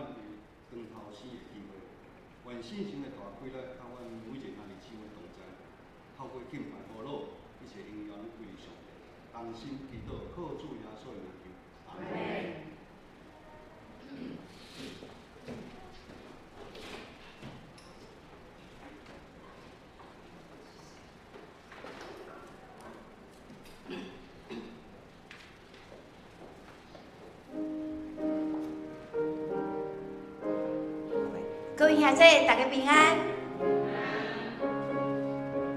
犯为光头生的机会。愿圣神的大气力，佮阮每一个兄弟姊妹同在，透过敬拜和乐，一切荣耀拢归于上帝。同心祈祷，靠主耶稣的名求，阿门。各位兄弟，大家平安。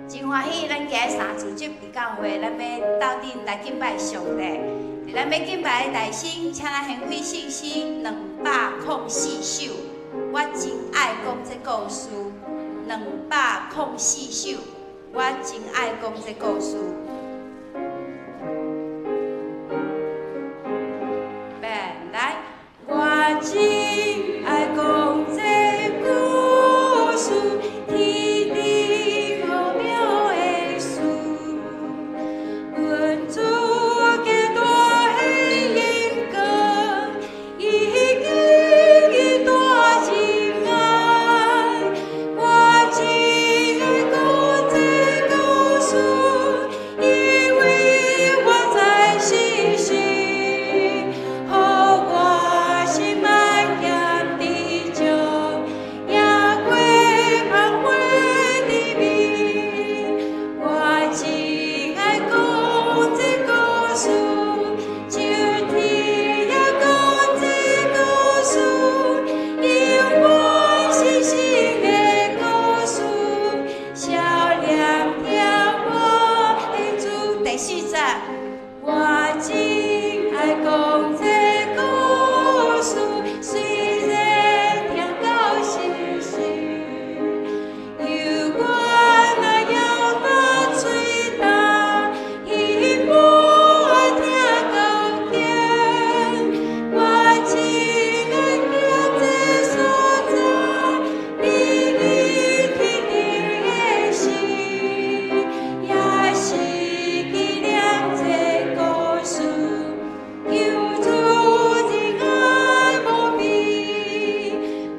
真欢喜，咱今日三主日伫教会，咱欲斗阵来敬拜上帝。伫咱欲敬拜的大声，请咱掀开圣诗204首。我真爱讲这故事，204首。我真爱讲这故事。来，我真爱讲这故事，天地奥妙的事，阮主极大的恩光，伊经伊大仁爱，我真爱讲这故事，因为我知事实，予我心安恬知足，赢过芳华甜蜜。我真爱讲这故事，就天也讲这故事，因我信心的故事，少念听我的主。第四节，我真爱讲这故事，虽然听到心事，犹原爱咬若喙焦，希望爱听到天。我真爱行这所在，你天地的心，也是纪念这故事，求主仁爱无比。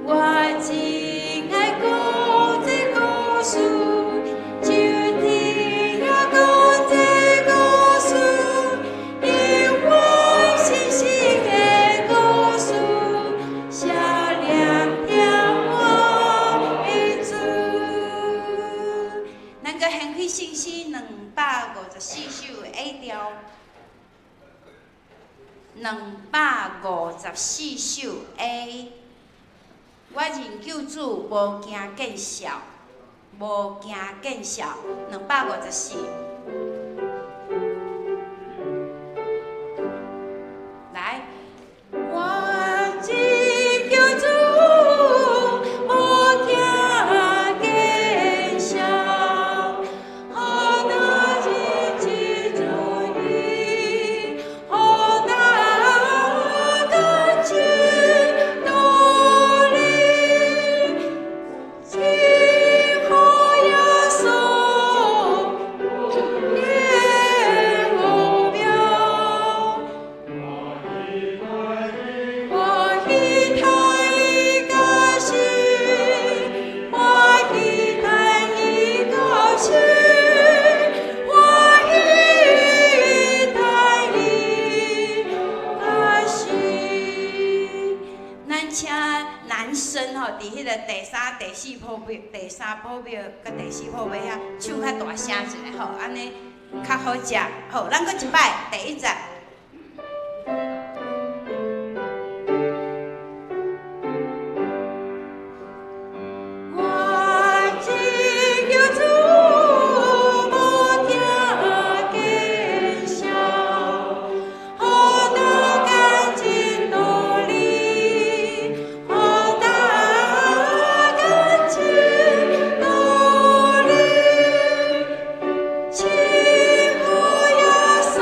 我真爱讲这故事，就天也讲这故事，因我信心的故事，少念听我的主。咱阁掀开圣诗254首的 A 调，254首 A。我认救主，无惊见笑，无惊见笑。254。来，我认救主，无惊见笑，何大日子主义，何大感情道理，亲乎耶稣，耶奥妙。欢喜叹伊家心，欢喜叹伊高兴，欢喜叹伊家心。咱请男生吼，伫彼个第三、第四谱表、第三谱表佮第四谱表遐唱较大声一下吼，按呢较好食。好，咱阁一摆，第一节。我认救主，无惊见笑，何大感情道理，何大感情道理，亲乎耶稣。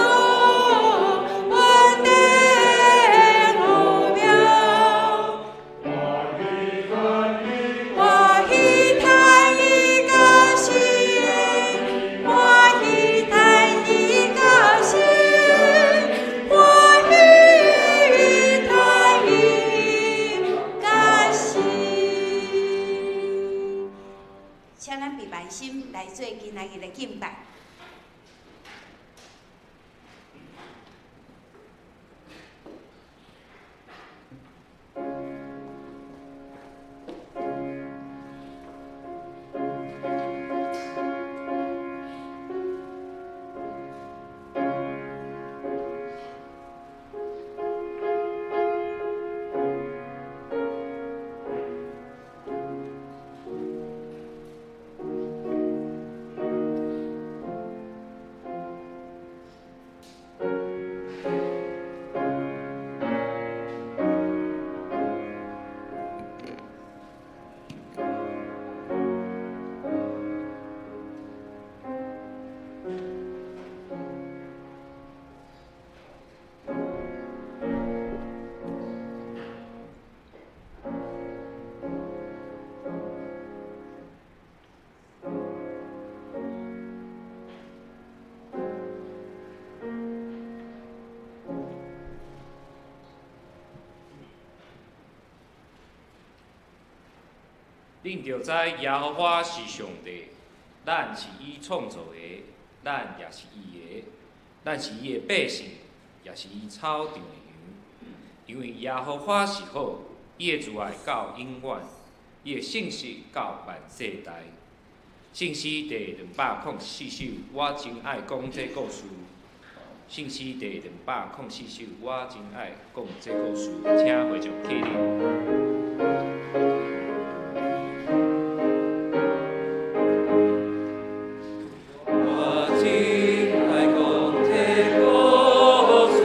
大心來做今仔日的敬拜。恁著知耶和華是上帝，咱是伊創造的，咱也是伊的，咱是伊的百姓，也是伊草場的羊。因為耶和華是好，伊的慈愛到永遠，伊的信實到萬世代。聖詩第204首，我真愛講這故事。聖詩第204首，我真愛講這故事，請會眾起立。我真愛講這故事。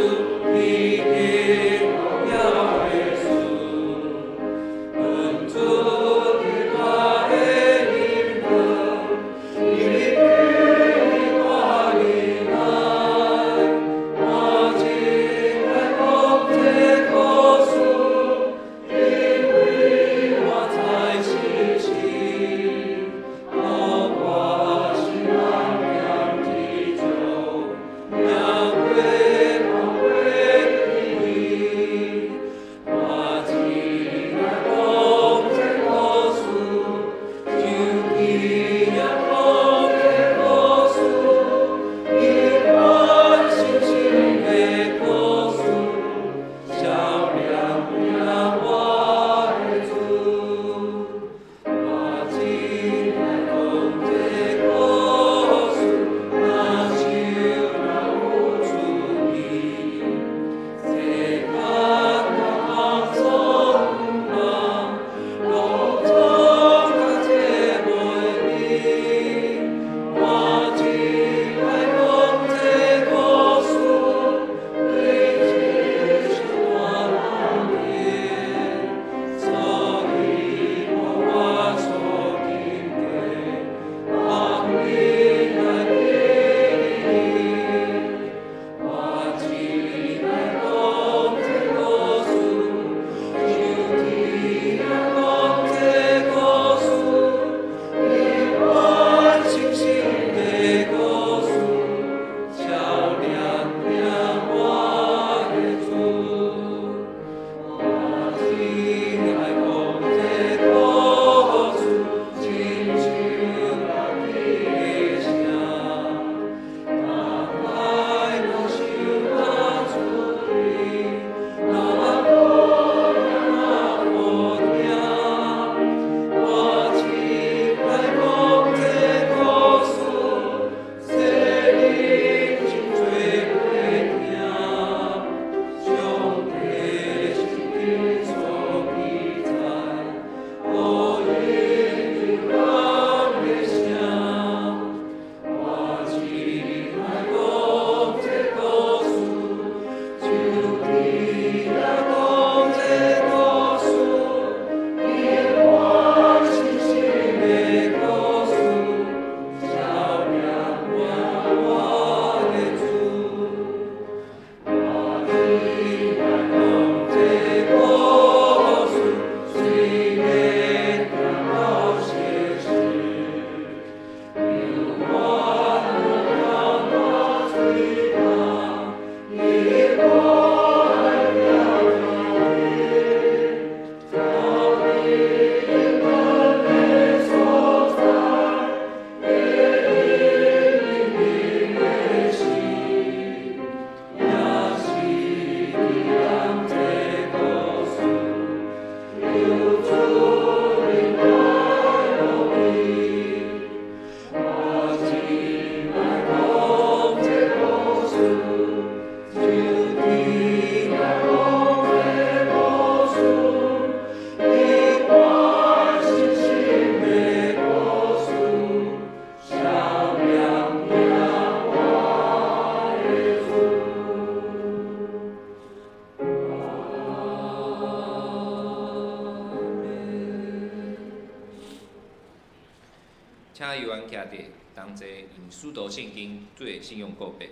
請猶原徛佇同齊用使徒信經做信仰告白。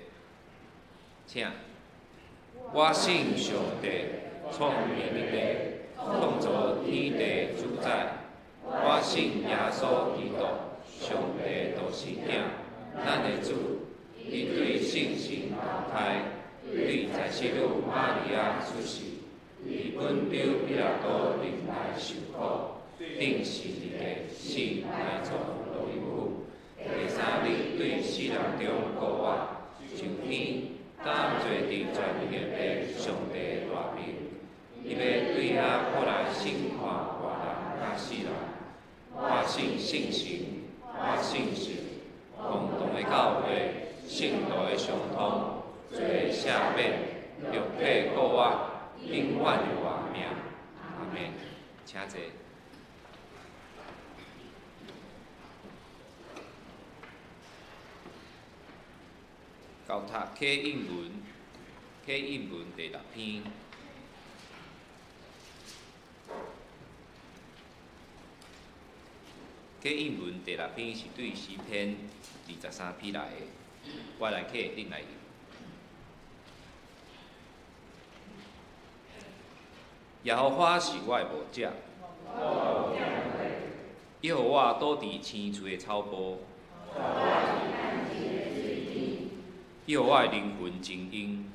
請，我信上帝，創天地，創造天地主宰。我信耶穌基督，上帝獨生囝，咱的主。伊對聖神投胎，對在聖女瑪利亞出世，佇本丟彼拉多忍耐受苦，釘十字架死埋葬落陰府，第三日對死人中復活，上天，擔坐佇全能的父上帝大爿，伊欲對遐過來審判活人佮死人。我信聖神，我信聖公同的教會，聖徒的相通，罪的赦免，肉體復活，永遠的活命。阿們。請坐。𠢕讀啟應文，啟應文第六篇。啟應文第六篇是對詩篇23篇來的，我來啟，恁來讀。耶和華是我的牧者，伊予我倒佇青翠的草埔，伊予我的靈魂精英。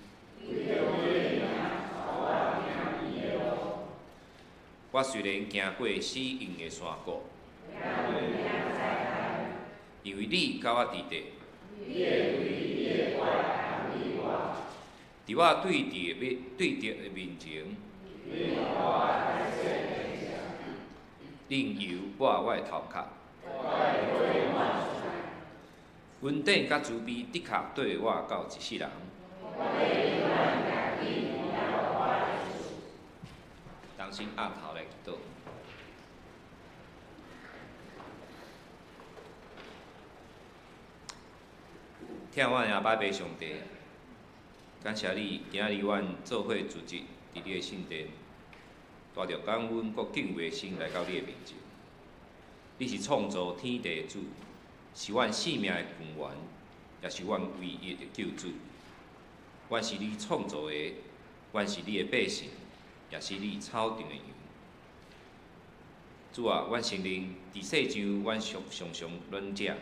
我雖然行過死蔭的山谷，因為你佮我佇佇，佇我對佇的面對敵的面前，恁油抹我的頭殼，恩典佮慈悲的確綴我到一世人。同心徼頭來祈禱。疼阮的阿爸父上帝，感謝你，今仔日阮做伙聚集佇你的聖殿，帶著感恩閣敬畏的心來到你的面前。你是創造天地的主，是阮性命的根源，也是阮唯一的救主。阮是你創造的，阮是你的百姓，也是你草場的羊。主啊，阮承認佇世上，阮常常軟弱，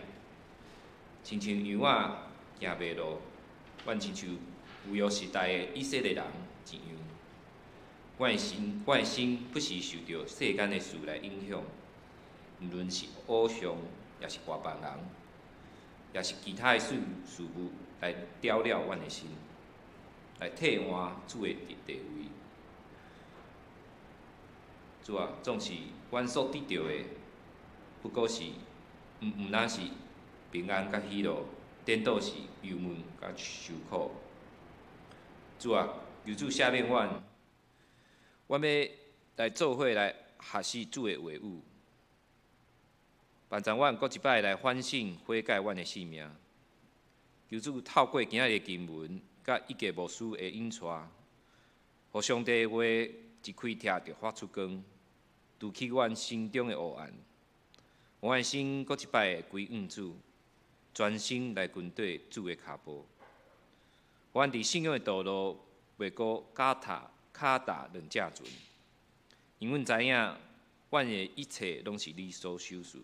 親像羊仔行迷路，阮親像舊約時代的以色列人一樣。阮的心不時受著世間的事來影響，毋論是偶像，抑是大別人，抑是其他的事物來攪擾阮的心，來替換主的地位。主啊，總是阮所得著的，不過是毋但是平安佮喜樂，顛倒是憂悶佮受苦。主啊，求主赦免阮，阮欲來做伙來學習主的話語，幫助阮閣一擺來反省悔改阮的性命。求主透過今仔日的經文，佮一個牧師的引帶，予上帝的話一開拆就發出光，除去阮心中的黑暗，予阮心閣一擺歸向主，專心來跟綴主的跤步。阮佇信仰的道路袂閣腳踏跤踏兩隻船，因為阮知影，阮的一切攏是你所賞賜，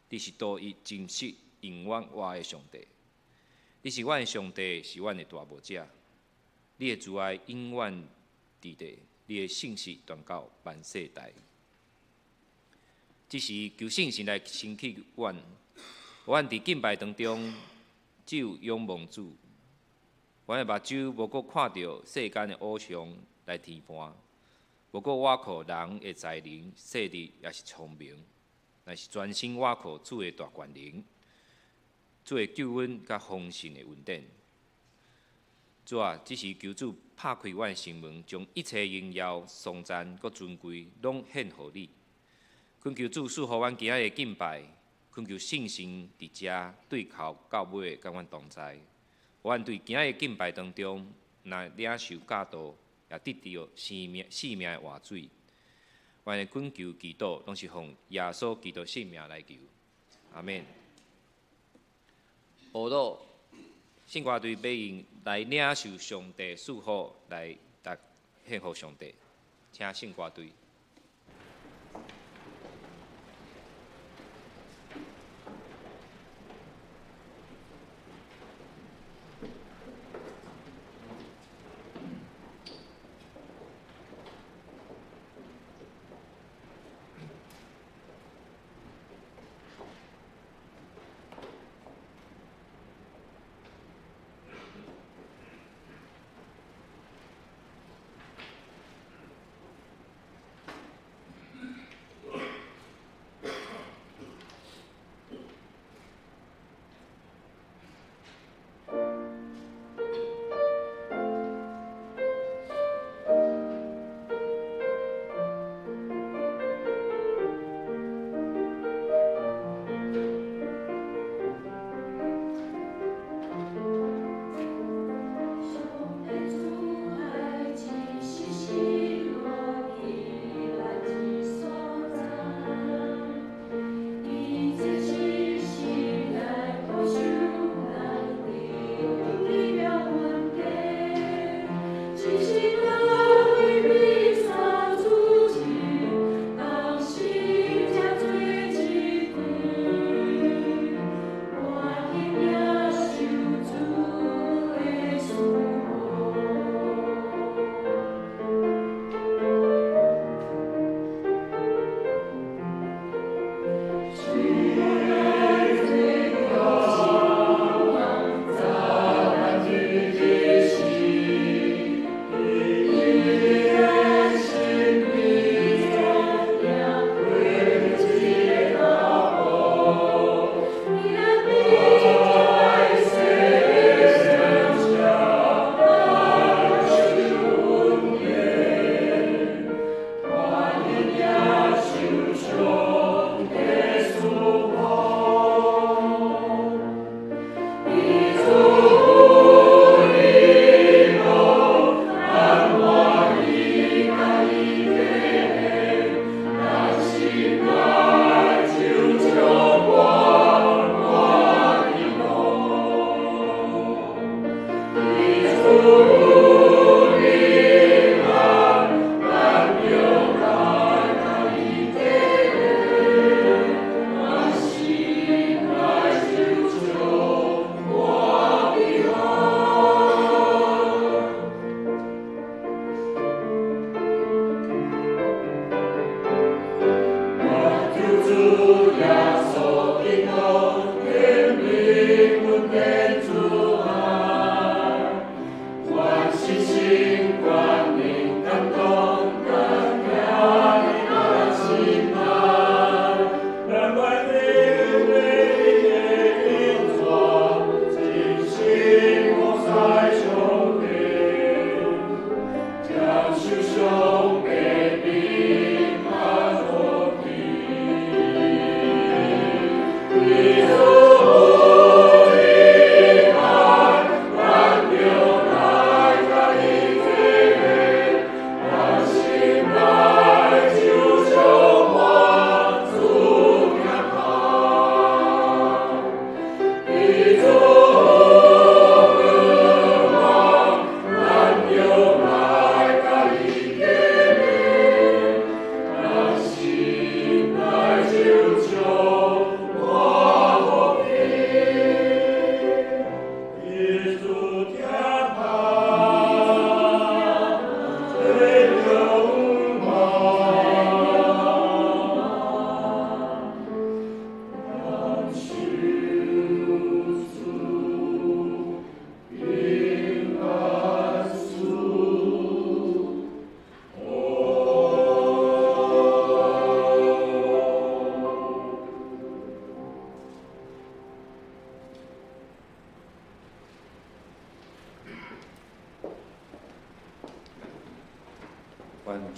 你是獨一真實永遠活的上帝。你是阮的上帝，是阮的大牧者。你的慈愛永遠佇佇，你的信實傳到萬世代。這時求聖神來興起阮，阮佇敬拜當中只有仰望主。阮的目睭無閣看著世間的偶像來添伴，無閣倚靠人的才能、勢力，抑是聰明，乃是專心倚靠主的大權能、主的救恩佮豐盛的恩典。主啊，這時求主拍開阮的心門，將一切榮耀、頌讚佮尊貴攏獻予你。懇求主賜予阮今仔日的敬拜，懇求聖神佇遮對頭到尾佮阮同在。阮對今仔日敬拜當中，若領受教導，也得著生命、生命的活水。阮的懇求祈禱，攏是奉耶穌基督聖名來求。阿們。呵咾聖歌隊欲用來領受上帝賜福來來獻予上帝，請聖歌隊。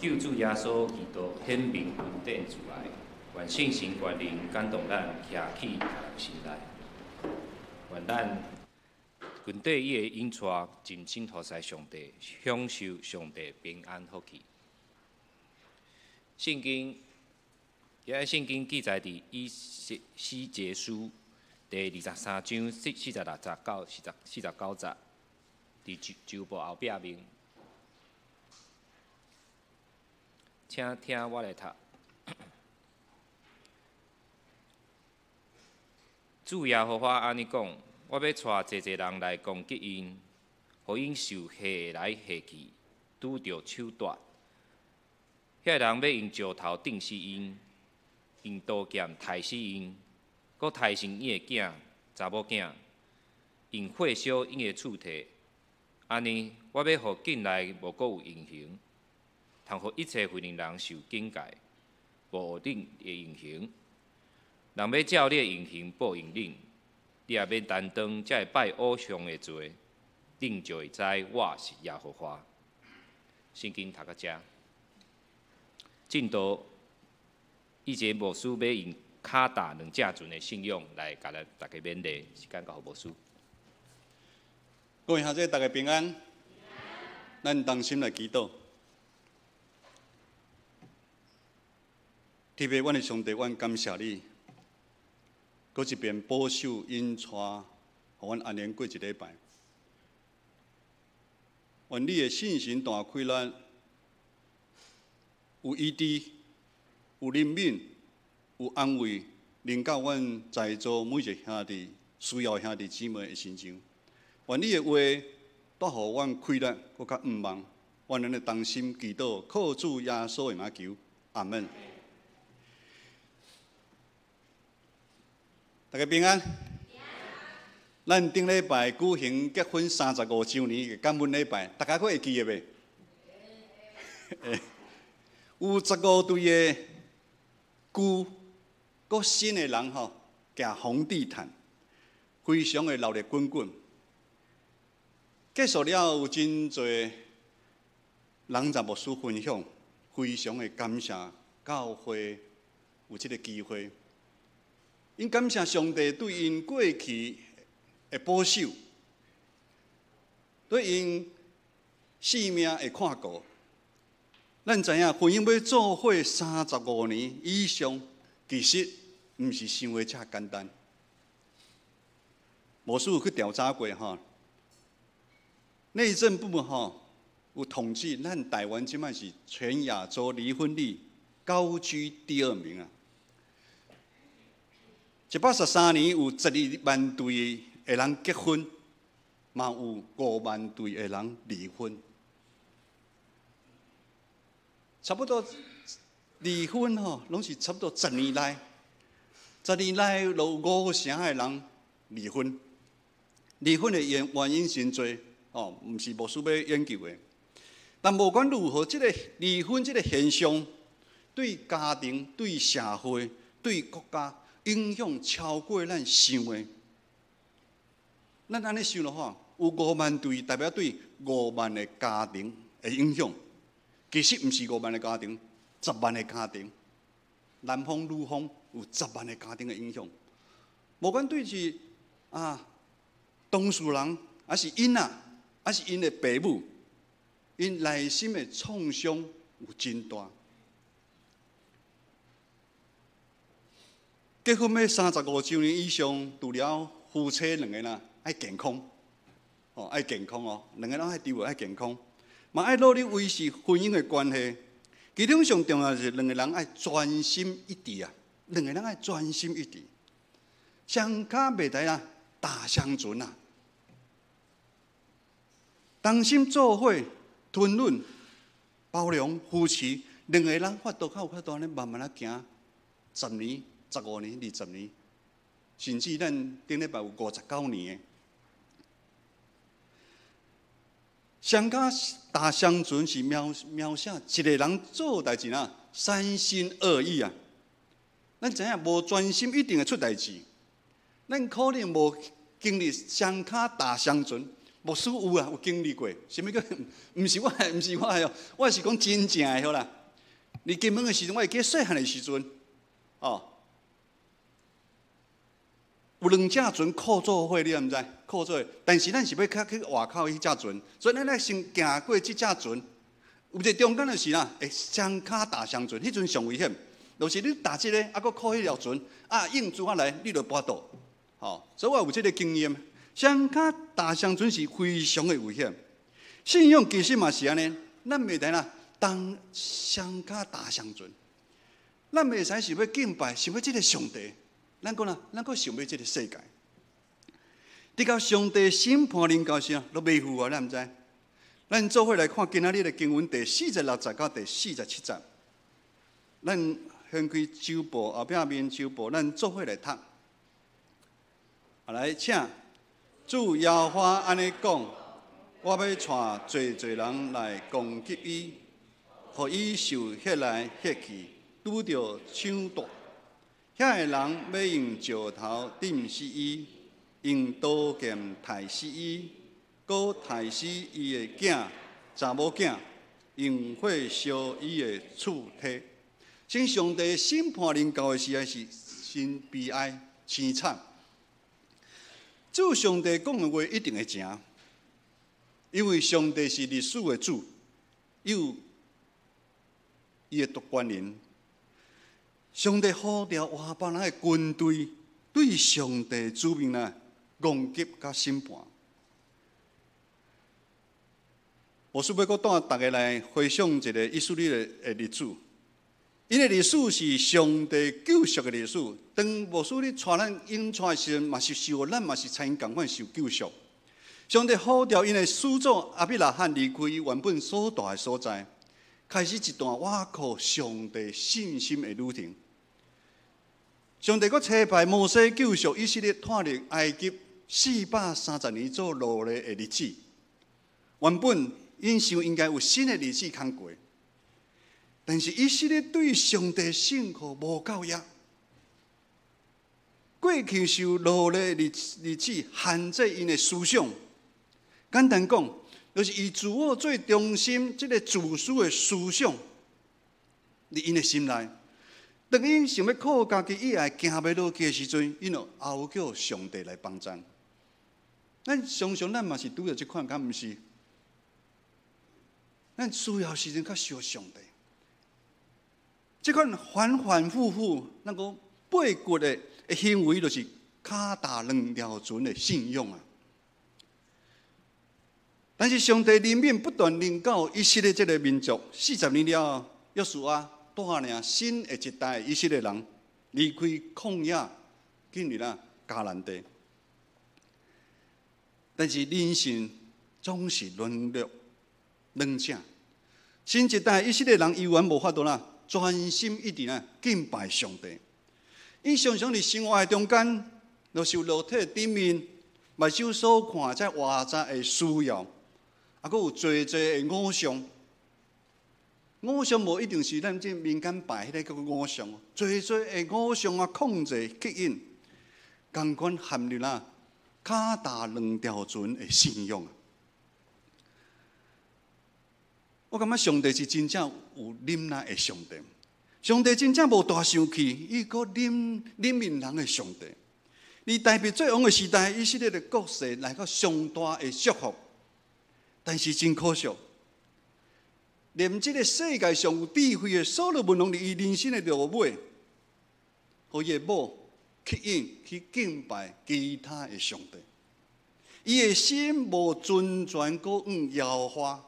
救主耶穌基督顯明恩典慈愛，願聖神權能感動咱，徛起心內。願咱跟綴伊的引帶，盡心服侍上帝，享受上帝平安福氣。聖經，遐聖經記載佇以西結書第23章46節到49節，佇周簿後壁面，請聽我來讀。主耶和華按呢講：我欲帶濟濟人來攻擊𪜶，予𪜶受嚇來嚇去，拄著手帶。遐人欲用石頭釘死𪜶，用刀劍刣死𪜶，閣刣成𪜶的囝、查某囝，用火燒𪜶的厝體。按呢，我欲予境內無閣有英雄，通予一切非利人受警戒，無恁的英雄。人欲照你的言行報應恁，你也欲擔當這个拜偶像的罪，恁就會知我是耶和華。聖經讀到遮，進度以前牧師欲用跤踏兩隻船的信仰來共咱大家勉勵，時間交予牧師。各位兄弟，大家平安。咱同心來祈禱。特別阮的上帝，阮感謝你。閣一遍保守引帶，予阮安然過一禮拜。願你的信心大開咱，有醫治，有憐憫，有安慰，臨到阮在座每一个兄弟需要兄弟姊妹的身上。願你的話帶予阮開力，閣較毋忘。願咱的同心祈禱，靠主耶穌的名求，阿門。大家平安。咱頂禮拜舉行結婚35週年的感恩禮拜，大家閣會記得袂？有15對的舊閣新的人吼，行紅地毯，非常的熱鬧滾滾。結束了，有真濟人在牧師分享，非常的感謝教會有這个機會。𪜶感謝上帝對𪜶過去的保守，對𪜶性命的看顧。咱知影婚姻欲做伙35年以上，其實毋是想的遮簡單。牧師有去調查過吼，內政部吼有統計，咱台灣這擺是全亞洲離婚率高居第二名啊。113年有12萬對的人結婚，嘛有5萬對的人離婚。差不多離婚吼，攏是差不多十年內，十年內就有5成的人離婚。離婚的原因真濟，哦，毋是牧師欲研究的。但無管如何，這个離婚這个現象，對家庭、對社會、對國家影響超過咱想的。咱按呢想的話，有5萬對，代表對5萬个家庭的影響。其實毋是5萬个家庭，10萬个家庭，男方女方有10萬个家庭的影響。無管對是啊當事人，還是𪜶仔，還是𪜶的爸母，𪜶內心的創傷有真大。結婚欲35週年以上，除了夫妻兩個人愛健康，哦，愛健康哦，兩個人愛對愛健康，嘛愛努力維持婚姻的關係。其中上重要是兩個人愛專心一致啊，兩個人愛專心一致，雙跤袂使啊，踏雙船啊，同心做伙，吞忍、包容、扶持，兩個人法度較有法度按呢慢慢仔行，十年、15年、20年，甚至咱頂禮拜有59年的。雙跤踏雙船是描寫一個人做代誌啊，三心二意啊。咱知影無專心一定會出代誌。咱可能無經歷雙跤踏雙船，牧師有啊，有經歷過。啥物叫？毋是我，毋是我哦，我是講真正的好啦。你金門的時陣，我會記細漢的時陣，哦。有兩隻船靠做伙，你敢毋知？靠做伙，但是咱是欲較去外口彼隻船，所以咱愛先行過這隻船。有一個中間就是啦，會雙跤踏雙船，彼陣上危險，就是你踏這个，啊，閣靠彼條船，啊，湧珠仔來，你就跋倒。吼，所以我有這个經驗。雙跤踏雙船是非常的危險。信仰其實嘛是按呢，咱袂使啦，當雙跤踏雙船。咱袂使想欲敬拜，想欲這个上帝。咱講啦，咱閣想欲這个世界。直到上帝審判臨到時啊，攏袂赴啊，咱毋知。咱做伙來看今仔日的經文第四十六節到第四十七節。咱掀開周報後壁面周報，咱做伙來讀。來，請主耶和華按呢講：我欲帶濟濟人來攻擊伊，予伊受嚇來嚇去，拄著搶奪。遐个人欲用石頭釘死伊，用刀劍刣死伊，閣刣死伊的囝、查某囝，用火燒伊的厝梯。請上帝審判臨到的時陣是真悲哀、凄慘。主上帝講的話一定會成，因為上帝是歷史的主，有伊的獨權人。上帝呼召外邦人的軍隊對上帝子民啊攻擊佮審判。我是欲閣帶大家來回想一个以色列的歷史。𪜶的歷史是上帝救贖的歷史。當牧師咧帶咱引帶的時陣，嘛是受咱嘛是參與仝款受救贖。上帝呼召𪜶的始祖亞伯拉罕離開伊原本所蹛的所在，開始一段倚靠上帝信心的旅程。上帝閣差派摩西救贖以色列脫離埃及四百三十年做奴隸的日子。原本𪜶想應該有新的日子通過。但是以色列對上帝信靠無夠額，過去受奴隸日日子限制𪜶的思想。簡單講，就是以自我做中心，這个自私的思想，佇𪜶的心內。當𪜶想欲靠家己以愛行袂落去的時陣，𪜶就哀叫上帝來幫助。咱常常咱嘛是拄著這款，敢毋是？咱需要時陣較需要上帝。這款反反覆覆、咱講背骨的行為，就是跤踏兩條船的信仰啊！但是上帝憐憫不斷臨到以色列這个民族，四十年了後，約書亞帶領新的一代以色列人離開曠野，進入了迦南地。但是人性總是軟弱、軟正。新一代以色列人猶原無法度啦，專心一致啊敬拜上帝。𪜶常常佇生活的中間，就受肉體頂面，目睭所看這外在的需要，啊，閣有濟濟的偶像。偶像無一定是咱這民間拜彼个叫做偶像，濟濟的偶像啊控制吸引，仝款陷入啦跤踏兩條船的信仰。我感覺上帝是真正有忍耐的上帝，上帝真正無大生氣，伊閣忍忍憫人的上帝。佇大衛做王的時代，以色列的國勢來到上大的祝福，但是真可惜，連這个世界上有智慧的所羅門王，佇伊人生的落尾，予伊的某吸引去敬拜其他的上帝，伊的心無純全，閣向耶和華。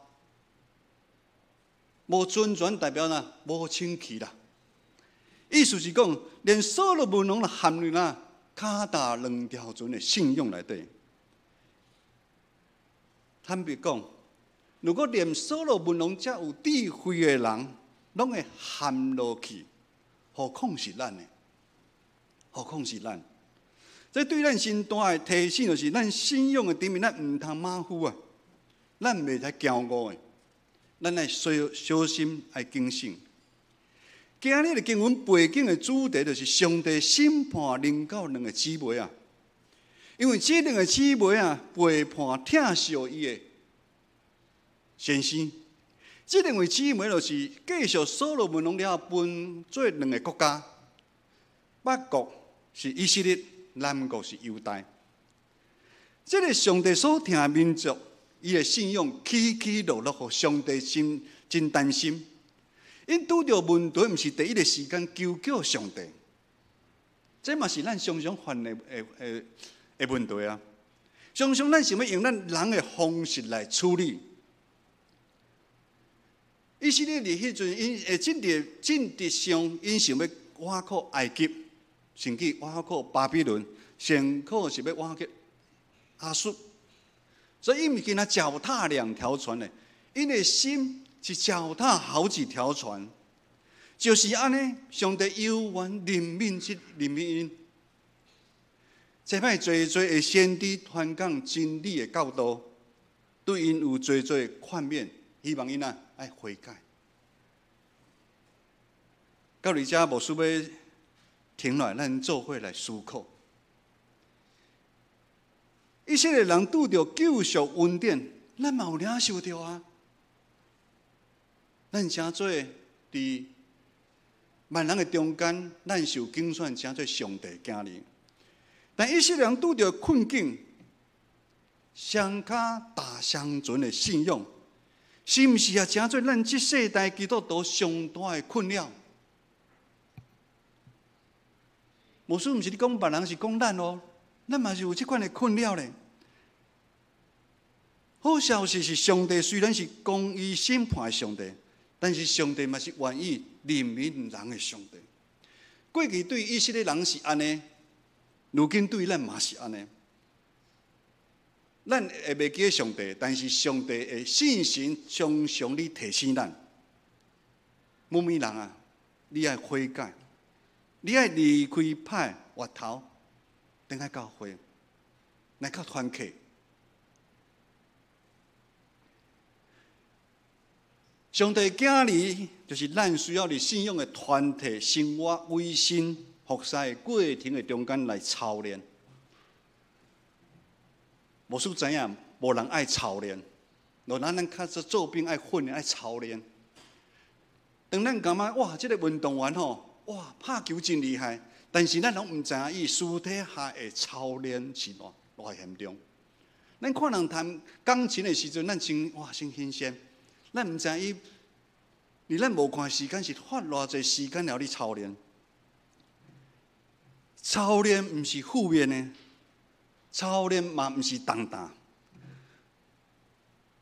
無純全代表哪？無清氣啦。意思是講，連所羅門攏陷入啦跤踏兩條船的信仰內底。坦白講，如果連所羅門王遮有智慧的人，攏會陷落去，何況是咱呢？何況是咱？這對咱真大的提醒，就是咱信仰的頂面，咱毋通馬虎啊！咱袂使驕傲的。咱愛小小心，愛謹慎。今日的經文背景的主題就是上帝審判臨到兩个姊妹啊，因為這兩个姊妹啊背叛疼惜伊的先生。這兩位姊妹就是繼續所羅門王了後分做兩个國家，北國是以色列，南國是猶大。這个上帝所疼的民族，伊的信仰起起落落，予上帝真真擔心。𪜶拄著問題，毋是第一个時間求叫上帝。這嘛是咱常常犯的問題啊！常常咱想欲用咱人的方式來處理。以色列佇彼陣，𪜶會政治上，𪜶想欲倚靠埃及，甚至倚靠巴比倫，甚可是欲倚靠亞述。所以，𪜶毋是干焦腳踏兩條船的，𪜶的心是腳踏好幾條船。就是按呢，上帝猶原憐憫這憐憫𪜶。這擺濟濟的先知傳講真理的教導，對𪜶有濟濟勸勉，希望𪜶啊愛悔改。到佇遮牧師欲停落來，咱做伙來思考。以色列人拄著救贖恩典，咱嘛有領受著啊。咱成做佇萬人的中間，咱受揀選，成做上帝囝兒。但以色列人拄著困境，雙跤踏雙船的信仰，是毋是也成做咱這世代基督徒上大的困擾？牧師毋是咧講別人，是講咱哦，咱嘛是有這款的困擾咧。好消息是，上帝雖然是公義審判的上帝，但是上帝嘛是願意憐憫人的上帝。過去對以色列人是按呢，如今對咱嘛是按呢。咱會袂記得上帝，但是上帝的信心常常咧提醒咱。某某人啊，你愛悔改，你愛離開歹活頭，轉來教會，來到團契。上帝囝兒就是咱需要佇信仰的團體生活、委身服侍的過程的中間來操練。牧師知影，無人愛操練，若咱較早做兵愛訓練、愛操練。當咱感覺哇，這個運動員吼，哇，拍球真厲害，但是咱攏毋知影伊私底下的操練是偌偌嚴重。咱看人彈鋼琴的時陣，咱真哇真新鮮。咱毋知伊，佇咱無看時間是花偌濟時間了咧操練。操練毋是負面的，操練嘛毋是重擔。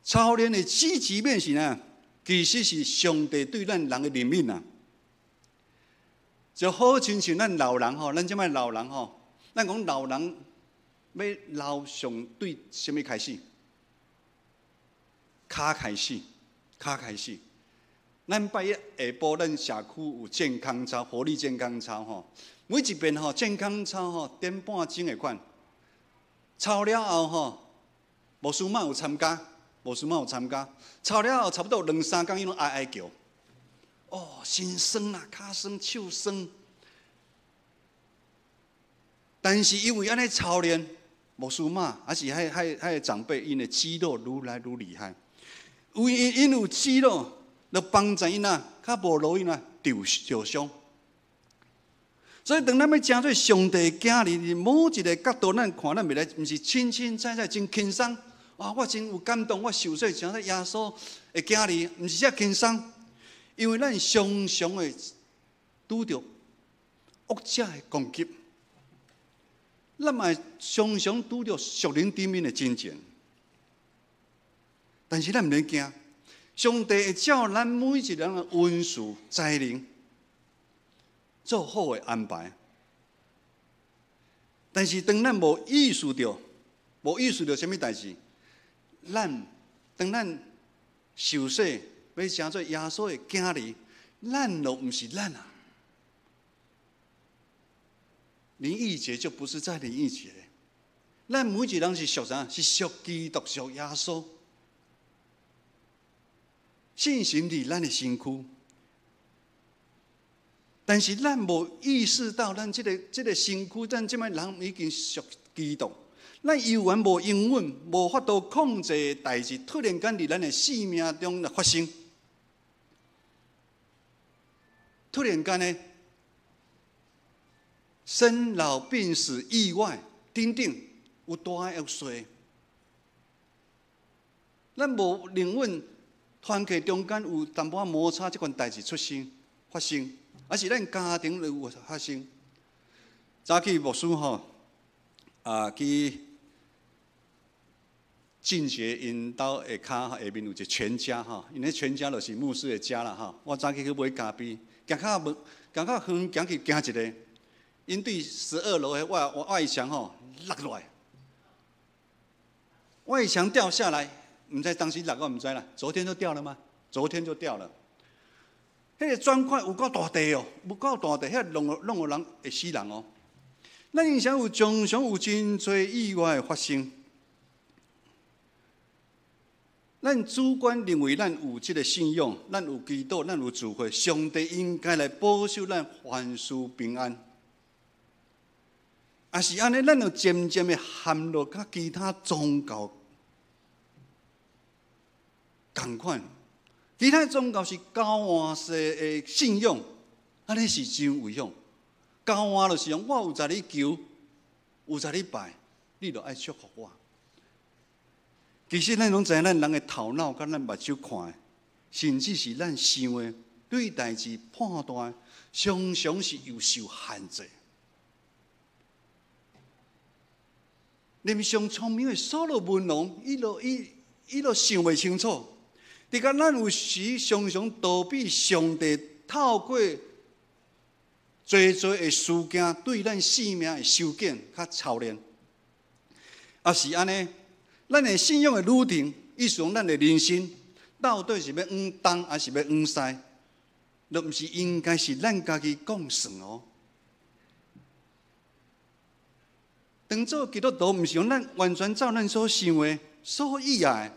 操練的積極面是啥？其實是上帝對咱人的憐憫啊！就好親像咱老人吼，咱這擺老人吼，咱講老人欲老上對啥物開始？跤開始。跤開始，咱拜一下晡，咱社區有健康操、活力健康操吼。每一遍吼健康操吼，點半鐘的款，操了後吼，牧師嘛有參加，牧師嘛有參加。操了後差不多兩三工，伊攏哀哀叫。哦，身酸啊，跤酸、手酸。但是因為按呢操練，牧師嘛，還是彼個長輩，𪜶的肌肉愈來愈厲害。因為𪜶有肌肉，就幫助𪜶啊，較無容易啊受傷。所以，當咱欲成做上帝囝兒，佇某一個角度，咱看咱袂來，毋是清清彩彩真輕鬆。啊，我真有感動，我受洗成做耶穌的囝兒，毋是遮輕鬆。因為咱常常會拄著惡者的攻擊，咱嘛會常常拄著屬靈頂面的爭戰。但是咱毋免驚，上帝會照咱每一個人的恩賜才能做好的安排。但是當咱無意識著，無意識著啥物代誌，咱當咱受洗欲成做耶穌的囝兒，咱就毋是咱啊。林義傑就不是在林義傑，咱每一個人是屬啥？是屬基督、屬耶穌。信心佇咱的身軀，但是咱無意識到，咱這個身軀，咱這擺人已經屬基督。咱猶原無應允，無法度控制的代誌，突然間佇咱的生命中來發生。突然間呢，生老病死、意外等等，有大有小。咱無寧願團契中間有淡薄仔摩擦，這款代誌出生發生，還是咱家庭裡有發生。早起牧师吼，去进学𪜶兜下跤下面有一个全家吼，𪜶彼全家就是牧师的家啦吼。我早起去买咖啡，行較門，行較遠，行去行一下，𪜶對12樓的外牆吼落落來，外牆掉下來，毋知當時落我毋知啦。昨天就掉了嗎？昨天就掉了。彼個磚塊有夠大塊哦，有夠大塊，遐弄予人會死人哦。咱人生有常常有真濟意外的發生。咱主觀認為咱有這個信仰，咱有祈禱，咱有聚會，上帝應該來保守咱凡事平安。也是按呢，咱就漸漸的陷落佮其他宗教仝款。其他宗教是交換式的信仰，按呢是真危險。交換就是講，我有在你求，有在你拜，你就愛祝福我。其實咱攏知影，咱人的頭腦佮咱目睭看的，甚至是咱想的，對代誌判斷，常常是有受限制。連上聰明的所羅門王，伊都想袂清楚。佇個咱有時常常逃避上帝透過濟濟的事件對咱生命的修剪佮操練，也是按呢，咱的信仰的旅程，意思講咱的人生到底是欲往東還是欲往西，都毋是應該是咱家己講算哦。當做基督徒，毋是講咱完全照咱所想的、所意愛的。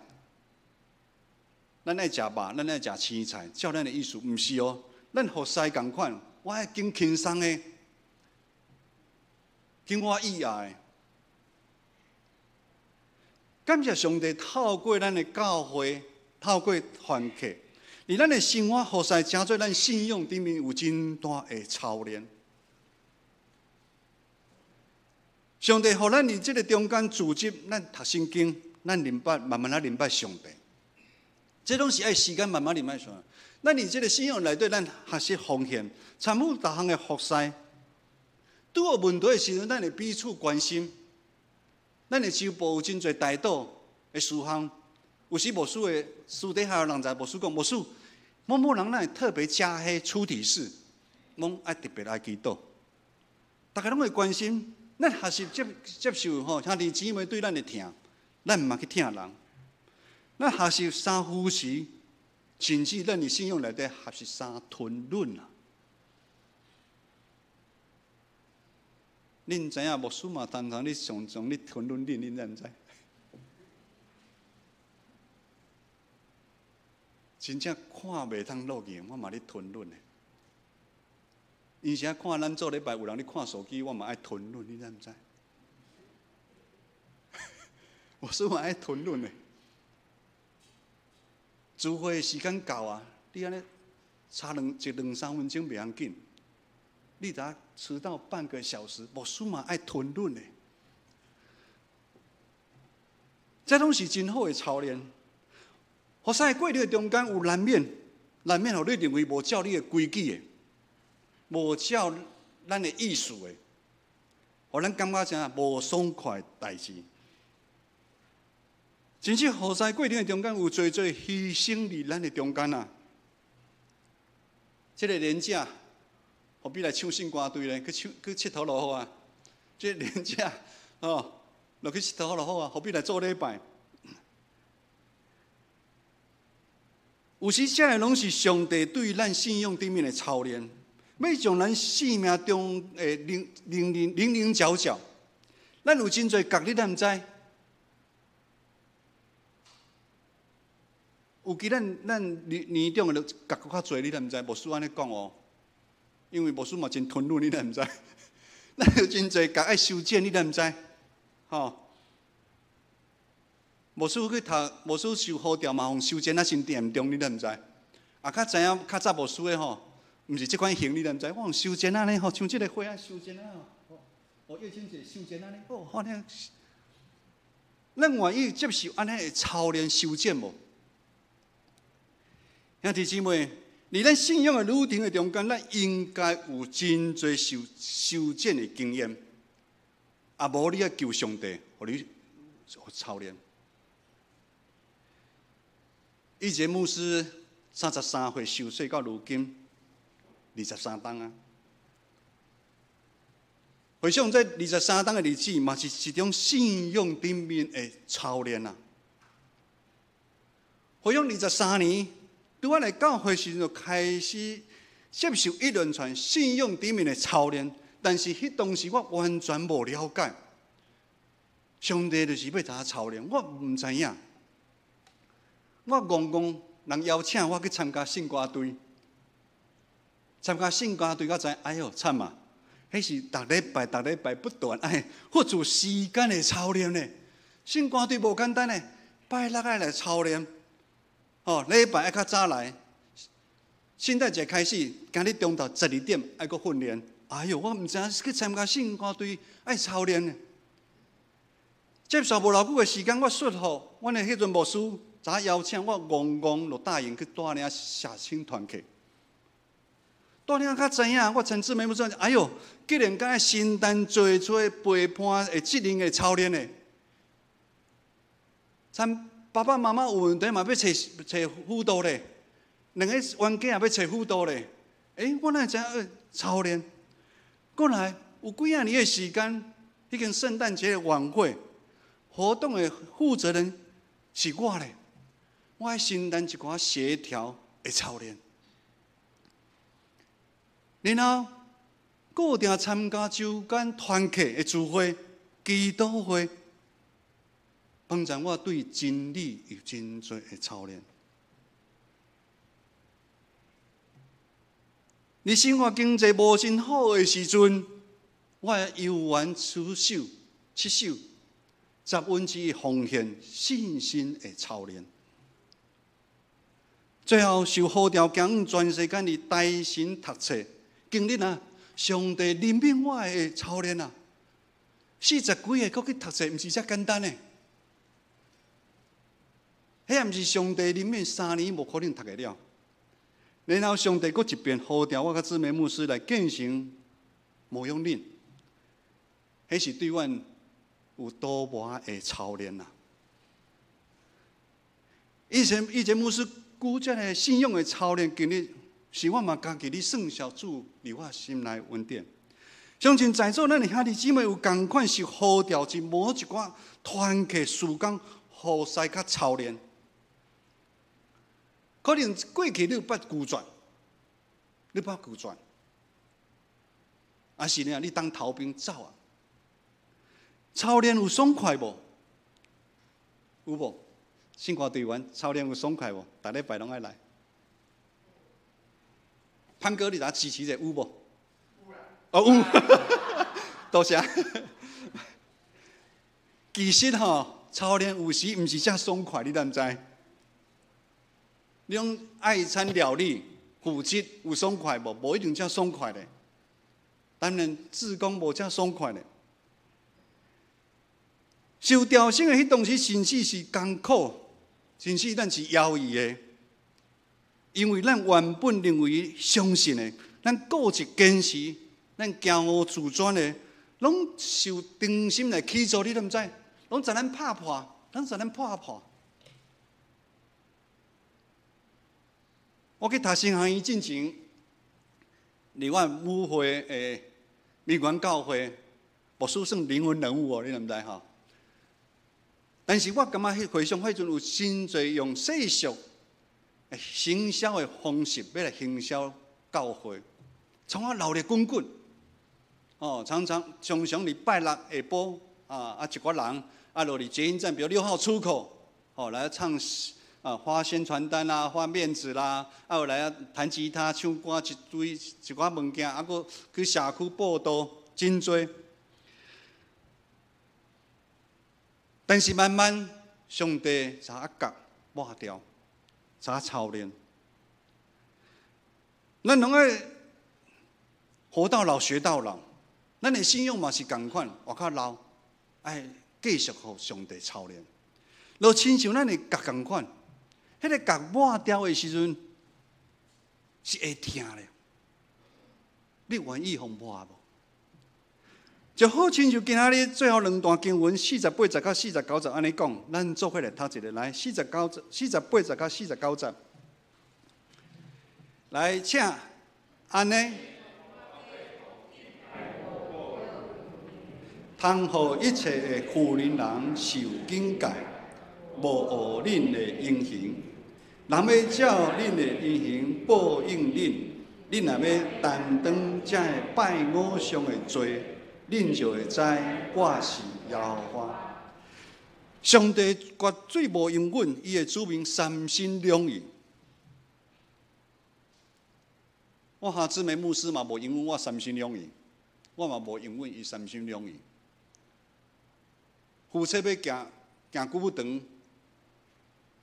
咱愛食肉，咱愛食青菜，照咱的意思，毋是哦。咱服侍仝款，我愛揀輕鬆的，揀我意愛的。感謝上帝，透過咱的教會，透過團契，佇咱的生活服侍，成做咱信仰頂面有真大的操練。上帝予咱佇這个中間組織，咱讀聖經，咱明白，慢慢仔明白上帝。這攏是愛時間慢慢明白上帝。咱佇這个信仰內底，咱學習奉獻，參與逐項的服侍。拄有問題的時陣，咱會彼此關心。咱的州部有真濟代禱的事項，有時牧師會私底下有人在牧師講，牧師某某人咱會特別加彼主題式，講愛特別來祈禱。逐家攏會關心，咱學習接受吼兄弟姊妹對咱的疼，咱毋嘛去疼人。咱學習三扶持，甚至咱佇信仰內底學習三吞忍啊。恁知影牧師嘛，常常咧常常咧吞忍恁，恁知毋知？真正看袂通落去，我嘛咧吞忍的。因時看咱做禮拜有人咧看手機，我嘛愛吞忍，你知毋知？牧師嘛愛吞忍的。聚會時間到啊，你按呢差兩一兩三分鐘袂要緊。你若遲到半個小時，牧師嘛愛吞忍的。這攏是真好的操練。服侍過程中間有難免，難免予你認為無照你的規矩的，無照咱的意思的，予咱感覺啥無爽快的代誌。甚至服侍過程的中間有濟濟犧牲佇咱的中間啊。這個連長。何必來唱聖歌隊咧？去唱去𨑨迌就好啊！這個連長哦，落去𨑨迌就好啊！何必來做禮拜？有時這个攏是上帝對咱信仰頂面的操練，欲將咱生命中的稜稜稜稜角角，咱有真濟角，你敢毋知？有其咱年長的角閣較濟，你敢毋知？牧師按呢講哦。因為牧師嘛真吞忍，你敢毋知？咱有真濟角愛修剪，你敢毋知？吼！牧師去讀，牧師受呼召嘛，予修剪啊真嚴重，你敢毋知？啊，較知影較早牧師的吼，毋是這款型，你敢毋知？我用修剪啊呢吼，像這個花啊修剪啊吼，哦，葉真濟修剪啊呢，哦，好聽。咱願意接受按呢的操練修剪無？兄弟姊妹，佇咱信仰的旅程的中間，咱應該有真濟受修剪的經驗。啊，無你愛求上帝，予你操練。以前牧師33歲受洗到如今23冬啊。回想這23冬的日子，嘛是一種信仰頂面的操練啊。回想23年，對我來教會時就開始接受一連串信仰頂面的操練，但是彼當時我完全無了解，上帝就是欲怎操練，我毋知影。我戇戇人邀請我去參加聖歌隊，參加聖歌隊，我知，哎喲慘啊！彼是逐禮拜、逐禮拜不斷愛付出時間的操練呢。聖歌隊無簡單呢，拜六愛來操練，哦，禮拜愛較早來。聖誕節開始，今日中晝12點愛閣訓練。哎喲，我毋知影去參加聖歌隊愛操練呢。接受無偌久的時間，我說服阮的彼陣牧師，早邀請我戇戇就答應去帶領社青團契。帶領較知影，我陳志美牧師，哎喲，竟然敢愛承擔做出陪伴的責任的操練呢？參爸爸媽媽有問題嘛，欲揣揣輔導咧，兩个冤家也欲揣輔導咧。欸，我哪會知影操練？過來有幾仔年的時間，彼間聖誕節的晚會活動的負責人是我咧，我愛承擔一寡協調的操練。然後固定參加週間團契的聚會、祈禱會，幫助我對真理有真濟的操練。佇生活經濟無真好的時陣，我會猶原持守、持守1/10奉獻信心的操練。最後受呼召行全世間的大神讀冊，經歷啊，上帝憐憫我的操練啊，40幾歲閣去讀冊，毋是遮簡單的。彼毋是上帝憐憫，3年無可能讀會了。然後上帝閣一遍呼召我佮姊妹牧師來建成牧養嶺，彼是對阮有多寡的操練啊！以前牧師舉這个信仰的操練經歷，是我嘛家己咧算小主佇我心內恩典。相信在座咱的兄弟姊妹有仝款是呼召佇某一寡團契事工、服侍佮操練。可能過去你有捌拒絕，你捌拒絕，還是呢？你當逃兵走啊？操練有爽快無？有無？聖歌隊員操練有爽快無？逐禮拜攏愛來。潘哥，你來支持者有無？哦，有，多謝。其實吼，操練有時毋是遮爽快，你敢知？你講愛餐料理負責有爽快無？無一定遮爽快咧。當然，志工無遮爽快咧。受調整的彼當時，甚至是艱苦，甚至咱是猶豫的，因為咱原本認為相信的，咱固執堅持，咱驕傲自尊的，攏受重新來起訴，你都毋知，攏予咱拍破，攏予咱破破。我去讀神學院進前，佇阮母會的明園教會，牧師算靈魂人物哦，你毋知吼？但是我感覺彼回想彼陣有真濟用世俗行銷的方式，欲來行銷教會，創啊鬧熱滾滾，哦，常常常常禮拜六下晡啊，一寡人啊落佇捷運站，比如6號出口，哦，來唱啊發宣傳單啦，發面子啦，啊有來彈吉他、唱歌一堆一寡物件，啊閣去社區報道，真濟。但是慢慢，上帝才角抹掉，才操練。咱攏愛活到老學到老，咱的信仰嘛是仝款，活較老，愛繼續予上帝操練。就親像咱的角仝款，彼个角抹掉的時陣，是會疼的。你願意予抹無？就好親像今仔日最後兩段經文，四十八節佮49節按呢講，咱做伙來讀一下來，49節、48節佮49節，來，請按呢，通予一切的婦人人受警戒，無學恁的言行，人欲照恁的言行報應恁，恁若欲擔當這个拜偶像的罪，恁就會知我是耶和華。上帝絕對無容忍伊的子民三心兩意。我哈志梅牧師嘛無容忍我三心兩意，我嘛無容忍伊三心兩意。夫妻欲行行久長，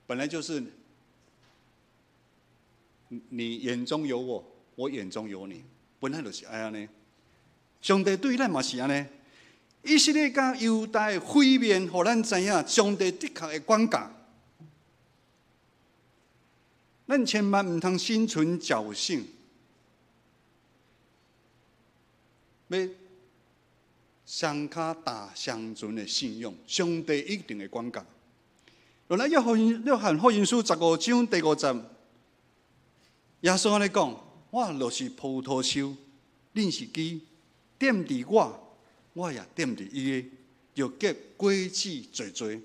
本來就是你眼中有我，我眼中有你，本來就是按呢。上帝對咱嘛是按呢，以色列佮猶大的毀滅，予咱知影上帝的確會管教。咱千萬毋通心存僥倖，欲雙跤踏雙船的信仰，上帝一定會管教。落來約翰福音書15章第5節，耶穌按呢講：我就是葡萄樹，恁是枝。踮佇我，我也踮佇伊的，就結果子濟濟。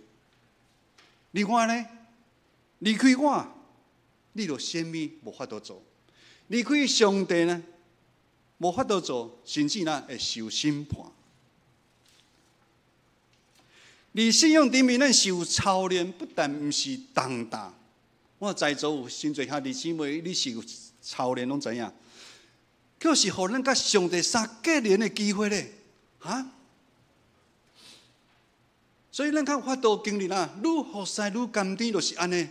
你看呢？離開我，你就啥物無法度做；離開上帝呢，無法度做，甚至呢會受審判。佇信仰頂面，咱受操練，不但毋是重擔。我在座有真濟兄弟姊妹，你受操練攏知影。卻是予咱佮上帝相結連的機會咧，哈！所以咱較有法度經歷啊，愈服侍愈甘甜，就是按呢。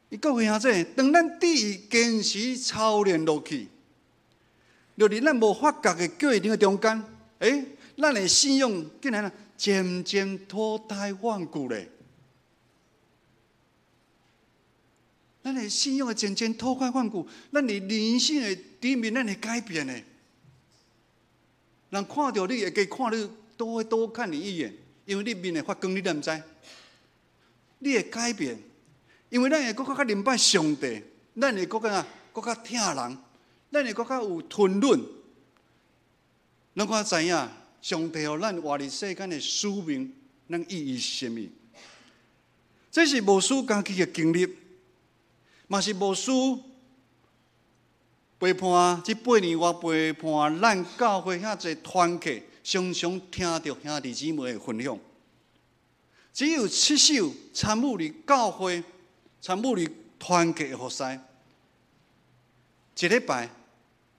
伊各位兄弟，當咱致意堅持操練落去，就佇咱無發覺的過程的中間，咱的信仰竟然漸漸脫胎換骨咧。咱的信仰會漸漸脫胎換骨，咱的靈性的頂面，咱會改變的。人看著你會加看你，都會多看你一眼，因為你面會發光，你敢毋知？你會改變，因為咱會閣較較明白上帝，咱會閣較閣較疼人，咱會閣較有吞忍。咱閣較知影，上帝予咱活佇世間的使命，咱意義是啥物？這是牧師家己的經歷。嘛是牧師陪伴，這八年我陪伴咱教會遐濟團契，常常聽著兄弟姊妹的分享。只有持守參與佇教會、參與佇團契的服侍，一禮拜、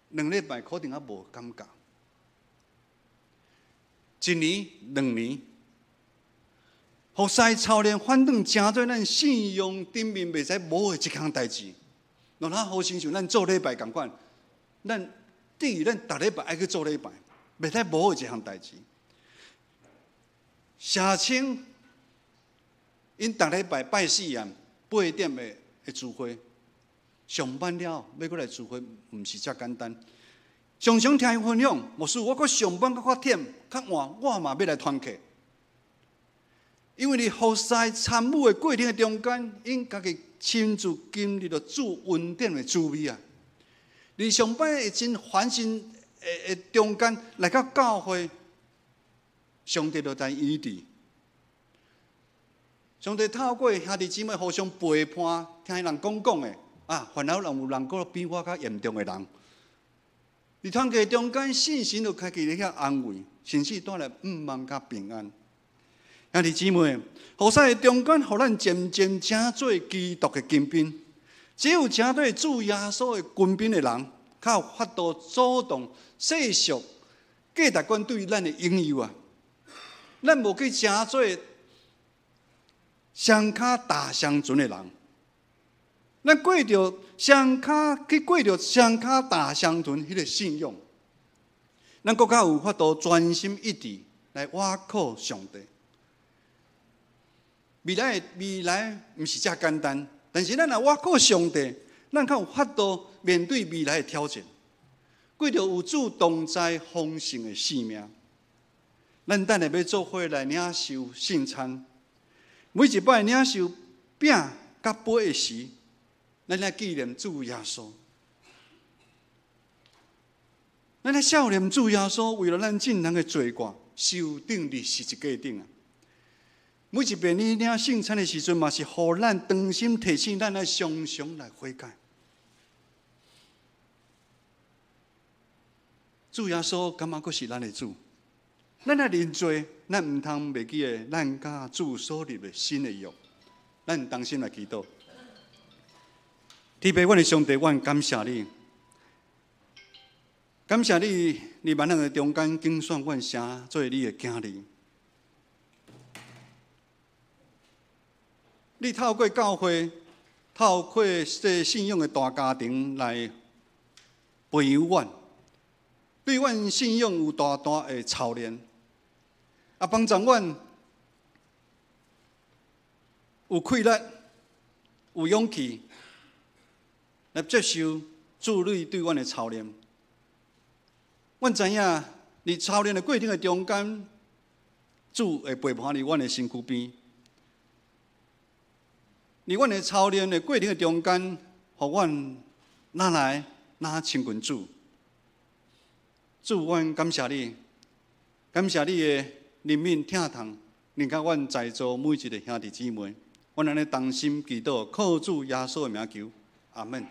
兩禮拜可能猶無感覺，一年、兩年。服侍操練，反轉成做咱信仰頂面袂使無的一項代誌。落那好親像咱做禮拜仝款，咱等於咱逐禮拜愛去做禮拜，袂使無的一項代誌。社青𪜶逐禮拜拜四啊8點的聚會，上班了欲閣來聚會，毋是遮簡單。常常聽𪜶分享，牧師，我閣上班閣較忝較晚，我嘛欲來團契。因為佇服侍參與的過程的中間，𪜶家己親自經歷著主恩典的滋味啊！佇上擺會真煩心的中間來到教會，上帝就來醫治。上帝透過兄弟姊妹互相陪伴，聽彼人講講的啊，反而人有人閣比我較嚴重的人。佇團契中間，信心就開始咧遐安慰，甚至帶來毋望佮平安。兄弟姊妹，服侍的中間，予咱漸漸成做基督的軍兵。只有成做主耶穌的軍兵的人，較有法度阻擋世俗價值觀對咱的引誘啊！咱無去成做雙跤踏雙船的人，咱過著雙跤去過著雙跤踏雙船彼个信仰，咱閣較有法度專心一致來倚靠上帝。未來的未來毋是遮簡單，但是咱若倚靠上帝，咱較有法度面對未來的挑戰。過著有主同在豐盛的生命，咱等下欲做伙來領受聖餐。每一擺領受餅佮杯的時，咱來紀念主耶穌。咱來數念主耶穌為了咱眾人的罪過，受釘佇十字架頂啊！每一遍你領聖餐的時陣，嘛是予咱當心提醒咱愛常常來悔改。主耶穌敢猶閣是咱的主？咱若認罪，咱毋通袂記得咱佮主所立的新的約。咱同心來祈禱。天父，阮的上帝，阮感謝你，感謝你，佇萬人的中間揀選阮成做你的囝兒。你透過教會，透過這信仰的大家庭來培養阮，對阮信仰有大大的操練，啊，幫助阮有氣力、有勇氣來接受主你對阮的操練。阮知影，佇操練的過程的中間，主會陪伴佇阮的身軀邊。佇阮的操練的過程的中間，予阮愈來愈親近主。主，阮感謝你，感謝你的憐憫疼痛，臨到阮在座每一个兄弟姊妹，阮按呢同心祈禱，靠主耶穌的名求，阿門。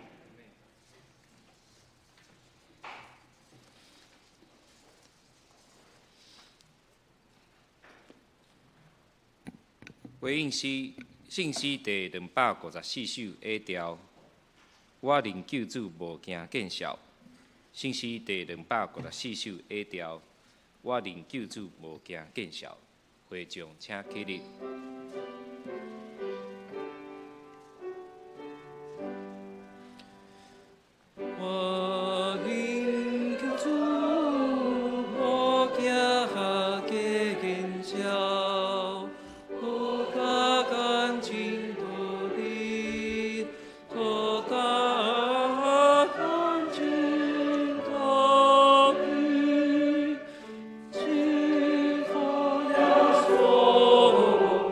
回應詩，聖詩第254首 A 調，我認救主無驚見笑。聖詩第254首 A 調，我認救主無驚見笑。會眾請起立。我認救主無驚見笑，好甲乾淨道理，好甲乾淨道理，只靠耶穌。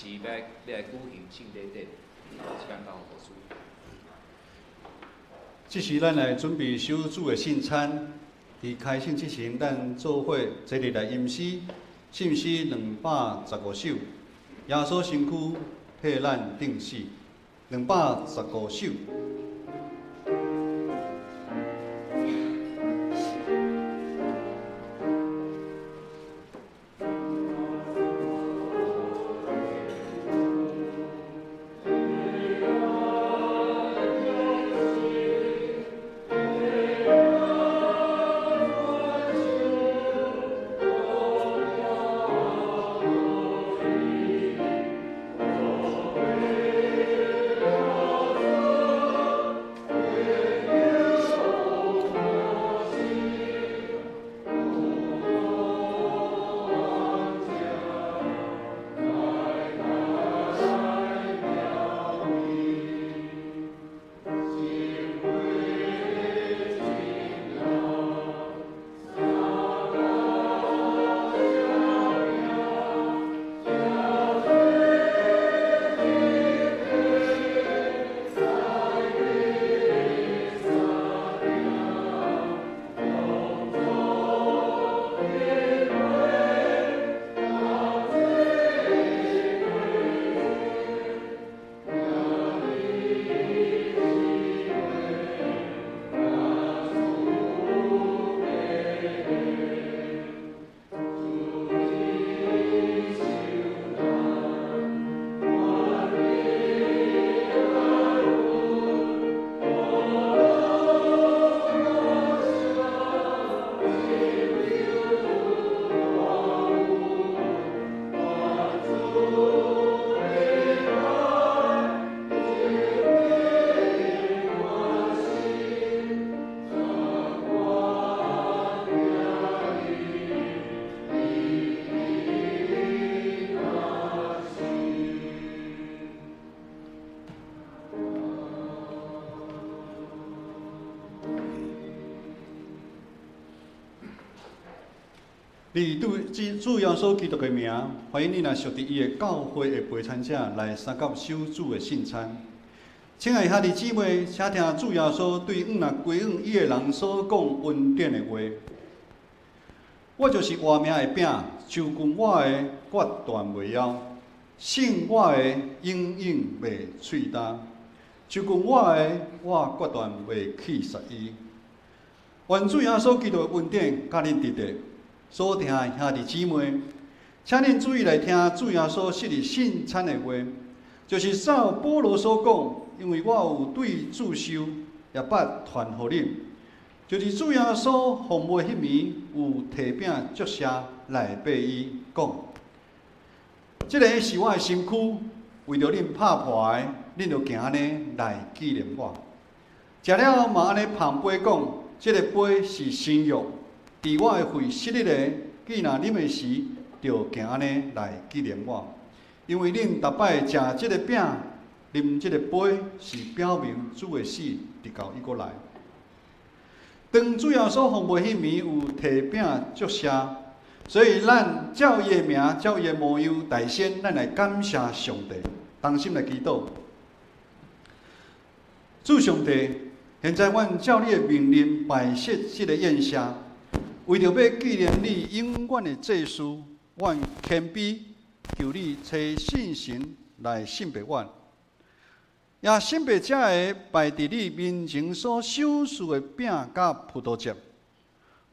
時欲來舉行聖禮典，時間交予牧師。這時，咱來準備守主的聖餐。佇開始之前，咱做伙齊入來吟詩，聖詩215首。耶穌身軀替咱釘死，215首。你對主耶穌基督的名，歡迎你若屬佇伊的教會的陪餐者來參加守主的聖餐。親愛兄弟姊妹，請聽主耶穌對往若歸向伊的人所講恩典的話。我就是活命的餅，受近我的，決斷袂枵；信我的，永遠袂喙焦。受近我的，我決斷袂棄殺伊。願主耶穌基督的恩典佮恁佇咧。所聽的兄弟姊妹，請恁注意來聽主耶穌昔日聖餐的話，就是照保羅所講，因為我有對主受，也捌傳予恁，就是主耶穌奉賣彼暝，有提餅祝謝來擘伊，講：這个是我的身軀，為著恁拍破的，恁著行按呢來紀念我。食了嘛按呢捧杯講：這个杯是新約。佇我的血昔日的，既若啉的時，就行按呢來紀念我。因為恁逐擺食這个餅、啉這个杯，是表明主的死，直到伊閣來。當主耶穌奉賣彼暝，有提餅祝謝，所以咱照伊的名、照伊的模樣，代先咱來感謝上帝，同心來祈禱。主上帝，現在阮照你的命令擺設這个宴席。為著欲紀念你永遠的祭司，阮謙卑求你差聖神來聖別阮，也聖別這个擺佇你面前所賞賜的餅佮葡萄汁，予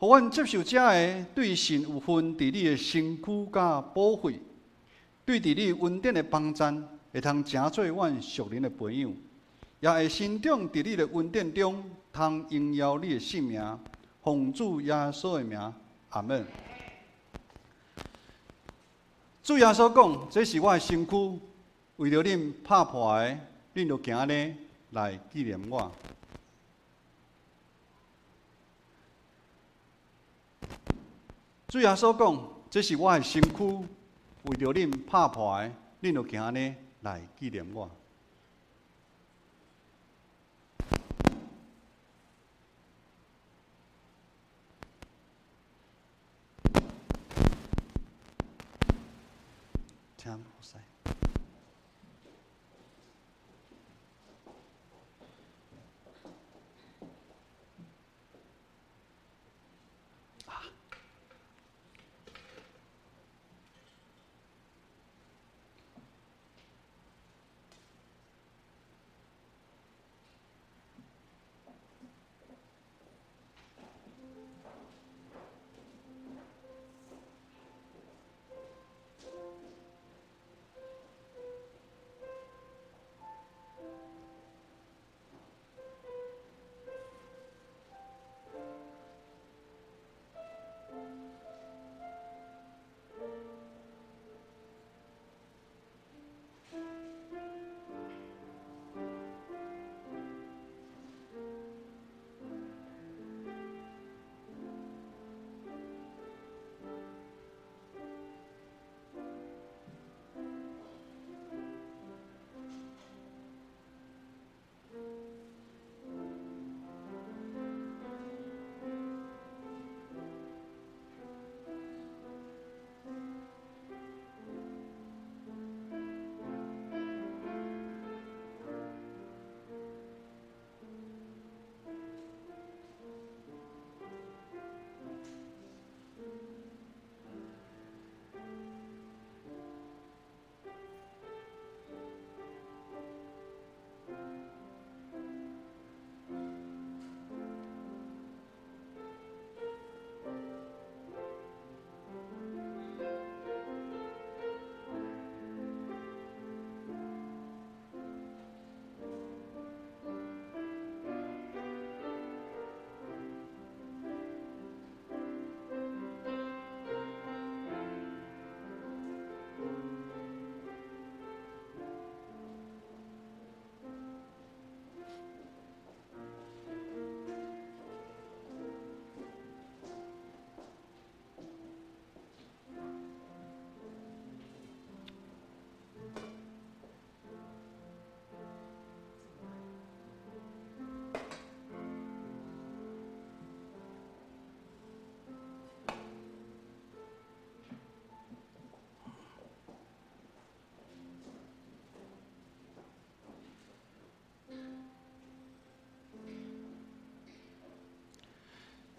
阮接受這个對神有份佇你的身軀佮寶血，對佇你恩典的幫贊，會通成做阮屬靈的培養，也會成長佇你的恩典中，通榮耀你的聖名。奉主耶穌的名，阿門。主耶穌講：這是我的身軀，為著恁拍破的，恁就行按呢來紀念我。主耶穌講：這是我的身軀，為著恁拍破的，恁就行按呢來紀念我。請牧師。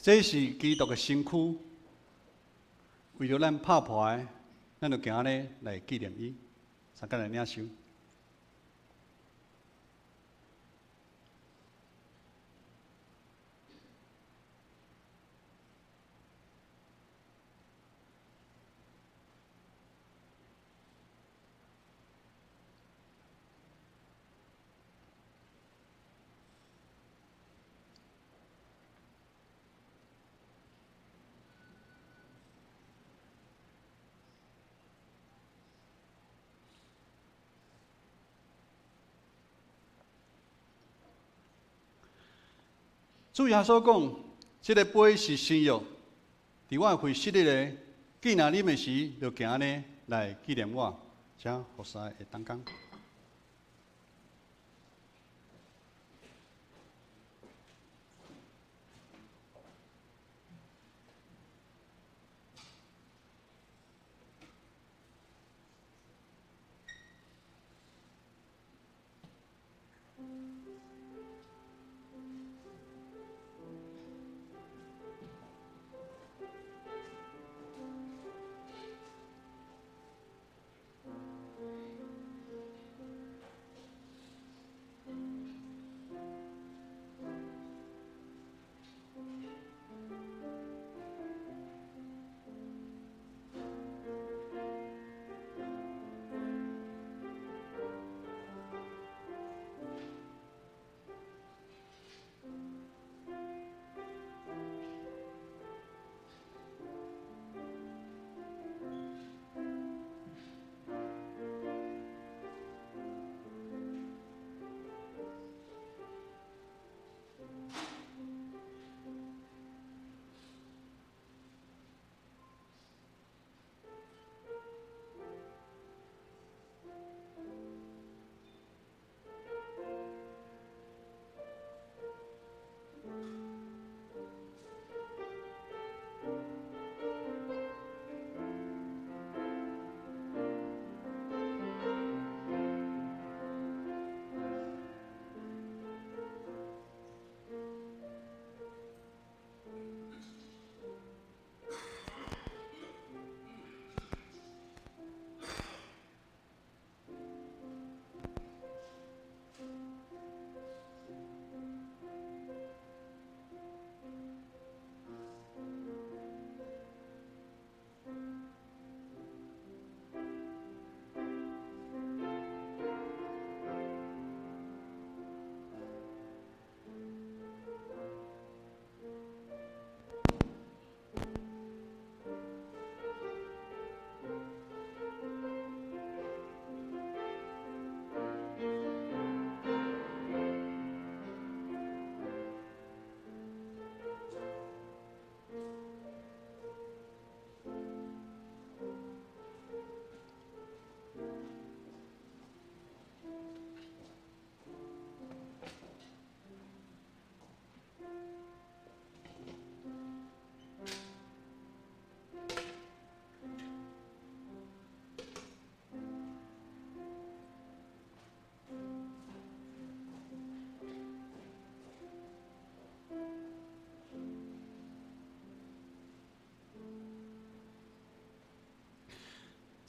這是基督的身軀，為著咱拍破的，咱就行按呢來紀念伊，相共來領受。主耶穌講：這个杯是新約，佇我的會失禮的，既然啉的時，就行按呢來紀念我。請服侍的同工。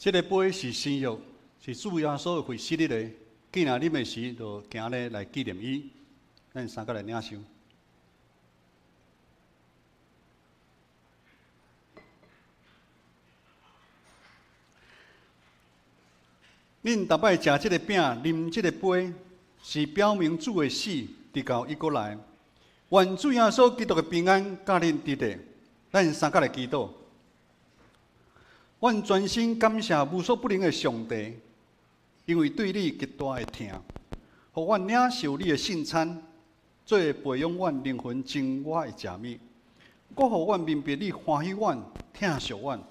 這个杯是新約，是主耶穌的會失禮的。既然啉的時，就行咧來紀念伊。咱三個來領受。恁逐擺食這个餅、啉這个杯，是表明主的死，直到伊閣來。願主耶穌基督的平安佮恁佇咧。咱三個來祈禱。阮全心感謝無所不能的上帝，因為對你極大的疼，予阮領受你的聖餐，做培養阮靈魂真我的食物，閣予阮明白你歡喜阮、疼惜阮，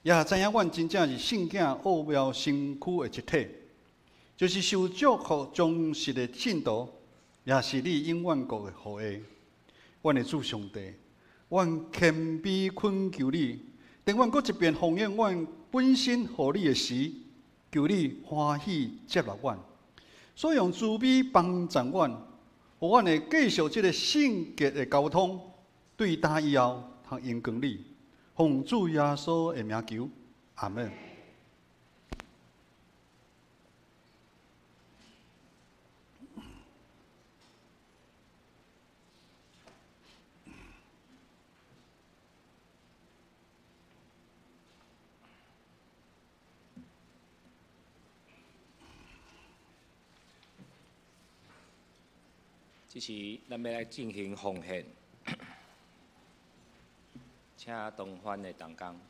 也知影阮真正是聖子奧妙身軀的一體，就是受祝福忠實的信徒，也是你永遠國的後裔。阮的主上帝，阮謙卑懇求你。等阮閣一遍奉獻阮本身予你的時，求你歡喜接納阮，所用慈悲幫助阮，予阮會繼續這个聖潔的交通，對今以後通榮光你，奉主耶穌的名求，阿門。這時，咱欲來進行奉獻，請東方的同工。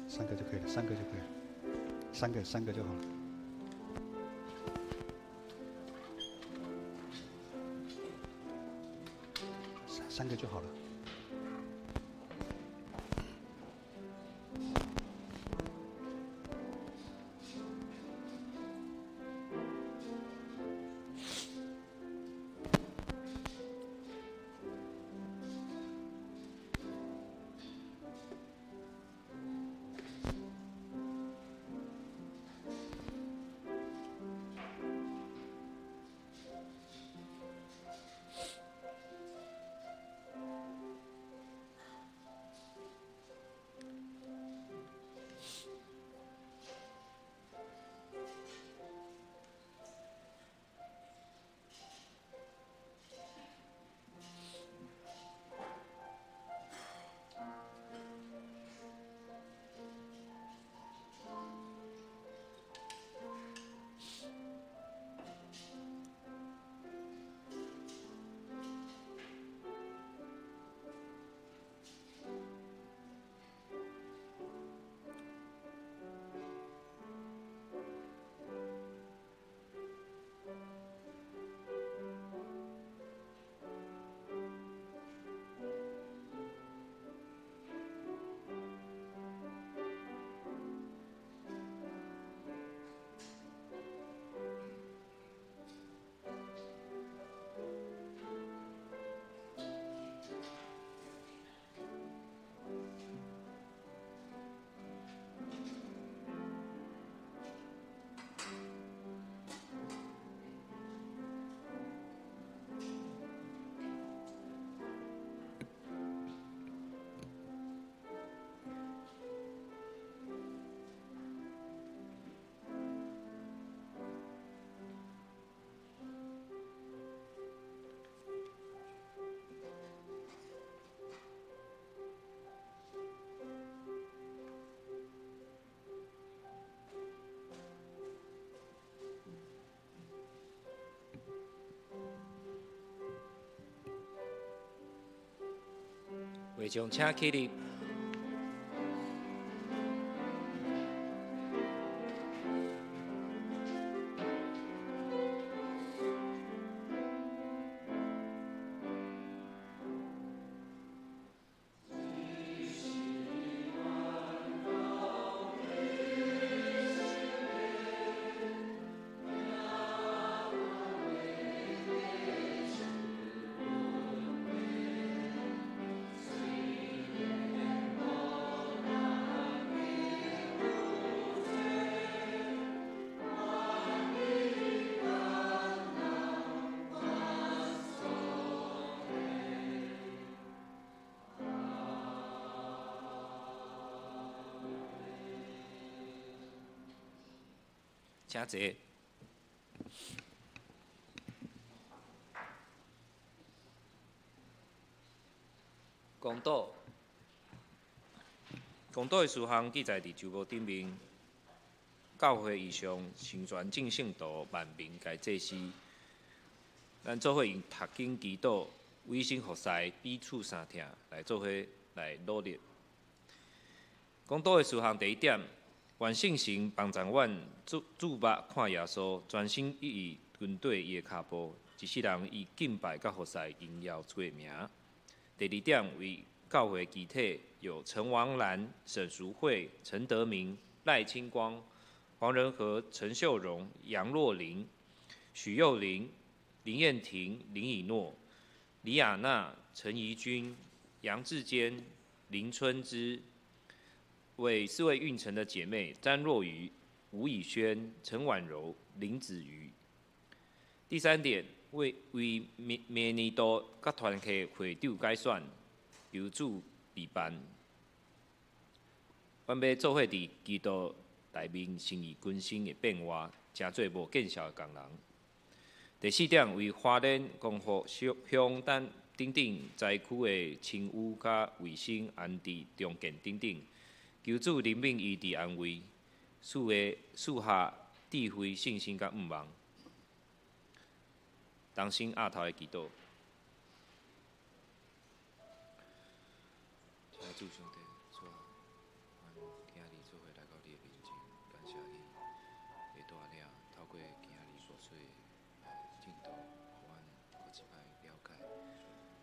三個就可以了，三個就可以了，三個三個就好了，三個就好了。會眾請起立。請坐。公道，公道的事項記載佇周報頂面。教會以上成全眾聖徒萬民該祭司。咱做伙用讀經祈禱、委身服侍、彼此相疼來做伙來努力。講道的事項第一點。願聖神幫助阮注目看耶穌，專心一意跟綴伊的跤步，一世人以敬拜佮服侍榮耀主的名。第二點，為教會肢體有陳王蘭、沈淑惠、陳德明、賴清光、黃仁和、陳秀榮、楊若琳、許幼玲、林燕婷、林以諾、李亞娜、陳怡君、楊志堅、林春芝，為四位運城的姐妹詹若瑜、吳以軒、陳婉柔、林子瑜。第三點，為為明明年度各團體會長改選，求主備辦。阮欲做伙佇基督內面心意更新的變化，成做無見效的工人。第四點，為花蓮、光復鄉等等等災區的親友佮衛生安置重建等等，求主憐憫醫治安慰，賜下智慧、信心佮盼望。同心額頭的祈禱。親愛主上帝，主啊，阮今日做伙來到你的面前，感謝你的帶領，透過今日牧師的證道，予阮閣一擺了解。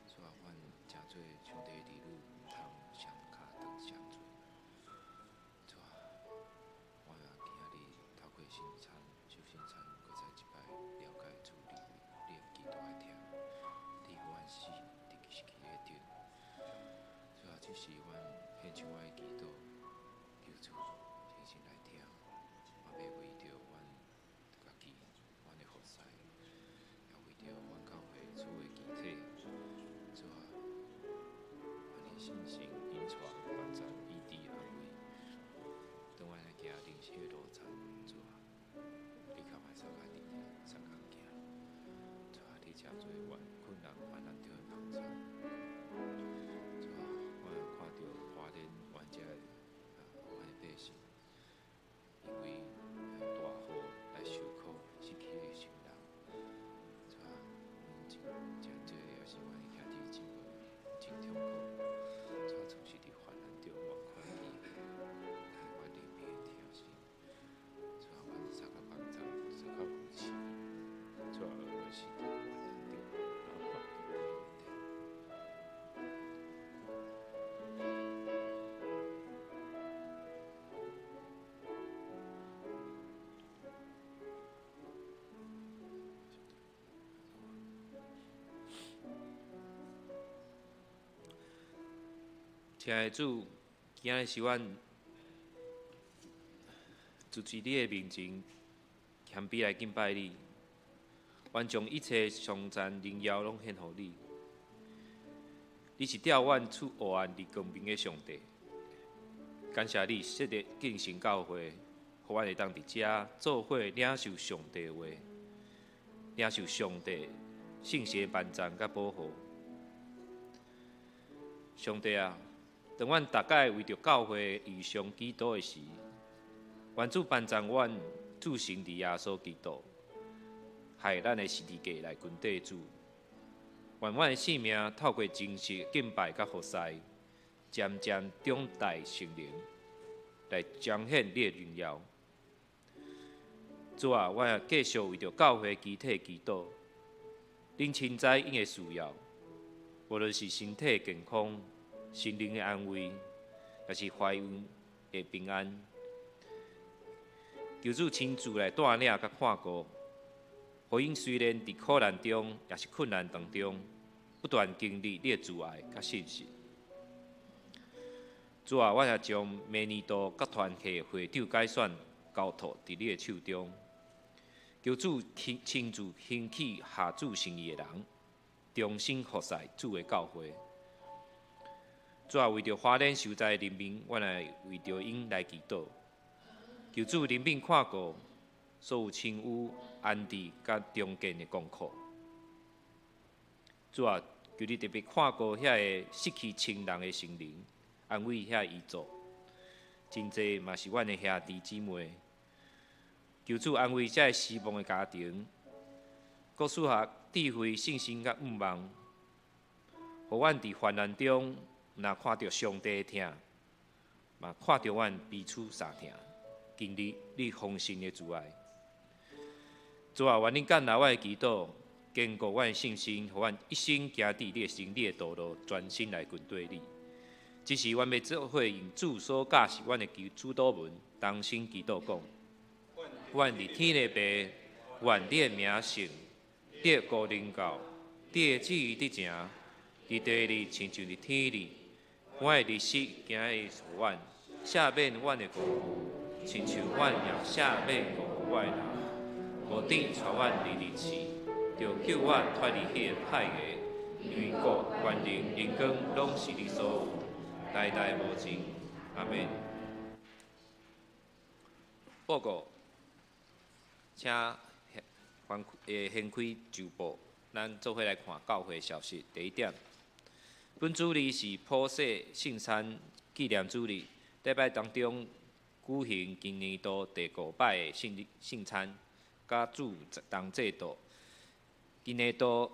主啊，阮誠做上帝的兒女，毋通雙跤斷雙錘。主啊，我也今日透過聖餐、守聖餐，閣再一擺了解主你你的基督的疼，你予阮死佇十字架頂。主啊，這是阮獻上我的祈禱，求主親身來聽。我欲為著阮家己、阮的服侍，也為著阮教會主的肢體，主啊，阮的信心引帶完全醫治安慰。當阮來行人生的路程，主啊，你共阮相佮佇相仝行。主啊，你誠濟阮困難患難中的幫助。主啊，我看著花蓮阮遮的阮的百姓，因為大雨來受苦失去的親人。主啊，真誠濟也是阮的兄弟姊妹真痛苦。主啊，總是佇患難中望看見，阮靈命的疼心。主啊，阮相佮幫助，相佮扶持。主啊，阮是佇患難中，然後看見你的疼。親愛的主，今日是阮佇你的面前謙卑來敬拜你，願將一切頌讚榮耀攏獻予你。你是帶阮出黑暗入光明的上帝，感謝你設立敬虔教會，予阮會當佇遮做伙領受上帝話，領受上帝聖神的幫贊佮保護。上帝啊，當阮逐擺為著教會異象祈禱的時，願主幫贊阮注神佇耶穌基督，害咱的十字架來跟綴主。願阮的生命透過真實敬拜佮服侍，漸漸長大成人，來彰顯你的榮耀。主啊，我也繼續為著教會肢體祈禱，恁親知𪜶的需要，無論是身體健康、心靈的安慰，抑是懷孕的平安，求主親自來帶領佮看顧，予𪜶雖然佇苦難中，抑是困難當中，不斷經歷你的慈愛佮信實。主啊，我也將明年度各團體會長改選交託佇你的手中，求主親自興起合主心意的人，忠心服侍主的教會。主啊，為著花蓮受災人民，阮來為著𪜶來祈禱，求主憐憫看顧所有親友安置佮重建的功課。主啊，求你特別看顧遐個失去親人的心靈，安慰遐遺族。真濟嘛是阮的兄弟姊妹，求主安慰這個失望的家庭，閣賜下智慧、信心佮盼望，予阮佇患難中，若看著上帝的疼，嘛看著阮彼此相疼，經歷你豐盛的慈愛。主啊，願你接納我的祈禱，堅固我的信心，予阮一生行佇你的真理的道路，專心來跟綴你。這是阮欲做伙用主所教示阮的主禱文，同心祈禱講。阮伫天的父，愿你的名圣，你的国临到，你的旨意得成，伫地里亲像伫天里。阮的日食今日予阮，赦免阮的过误，亲像阮也赦免过误阮的人。无得带阮入入试，著救阮脱离彼个歹的，因为国、权能、荣光拢是你所有，代代无尽。阿免。报告，请翻掀开周报，咱做伙来看教会消息。第一点，本主日是普世圣餐纪念主日，礼拜当中举行今年度第五摆的圣圣餐，佮主同祭祷。今年度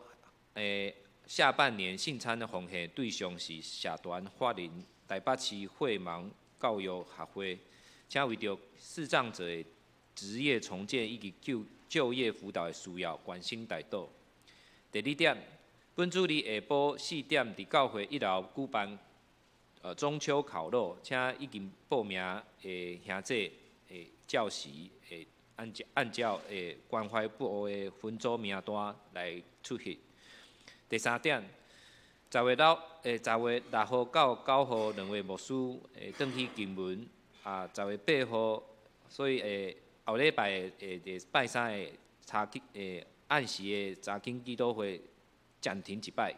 下半年圣餐的奉献对象是社团法人台北市惠盲教育学会，请为著视障者的职业重建以及就业辅导的需要，关心代祷。第二点，本主日下晡4点，伫教会一楼举办中秋烤肉，请已经报名的兄弟的照时会按照关怀部的分组名单来出席。第三点，10月6号到9号，两位牧师会转去金门，啊，10月8号，所以后礼拜的拜三的查经暗时的查经祈祷会暂停一摆。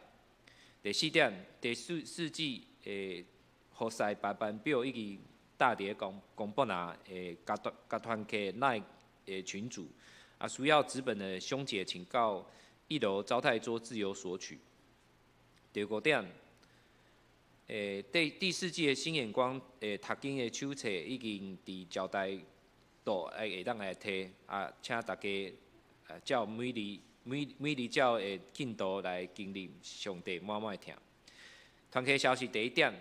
第四点，第四季的服侍排班表已经搭伫咧公公布啊，加团加团契 LINE 的群组，啊，需要纸本的兄姐，请到一楼招待桌自由索取。第五点，第四季的新眼光读经的手册已经伫招待桌会当来提，啊，请大家照每日每每日照的进度来经历上帝满满的疼。团契消息第一点，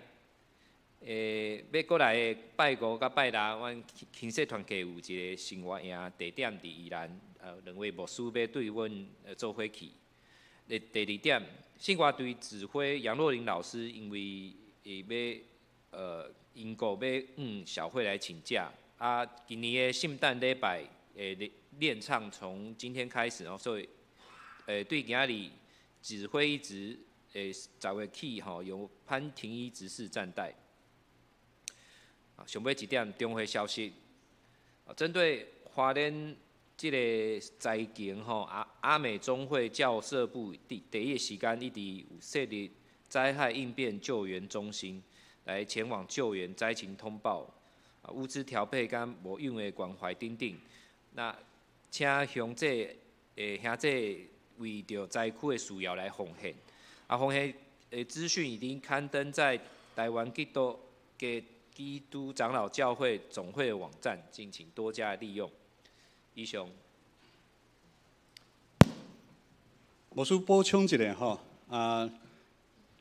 欲过来的拜五佮拜六，阮轻细团契有一个生活营，地点伫宜兰，两位牧师欲对阮做伙去。第二点，圣歌队指挥杨若琳老师因为伊欲英国欲向小会来请假，啊，今年的圣诞礼拜的练唱从今天开始哦，所以对今仔日指挥一职10月起吼，由潘廷一执事暂代。啊，上尾一点中会消息，针对花莲这个灾情吼，阿美中会教社部第一时间一直有设立灾害应变救援中心，来前往救援灾情通报、啊物资调配佮无用的关怀等等。那请乡姐兄姐为著灾区的需要来奉献。啊，奉献的资讯已经刊登在台湾基督长老教会总会的网站，敬请多加利用。以上。牧师补充一下吼，啊，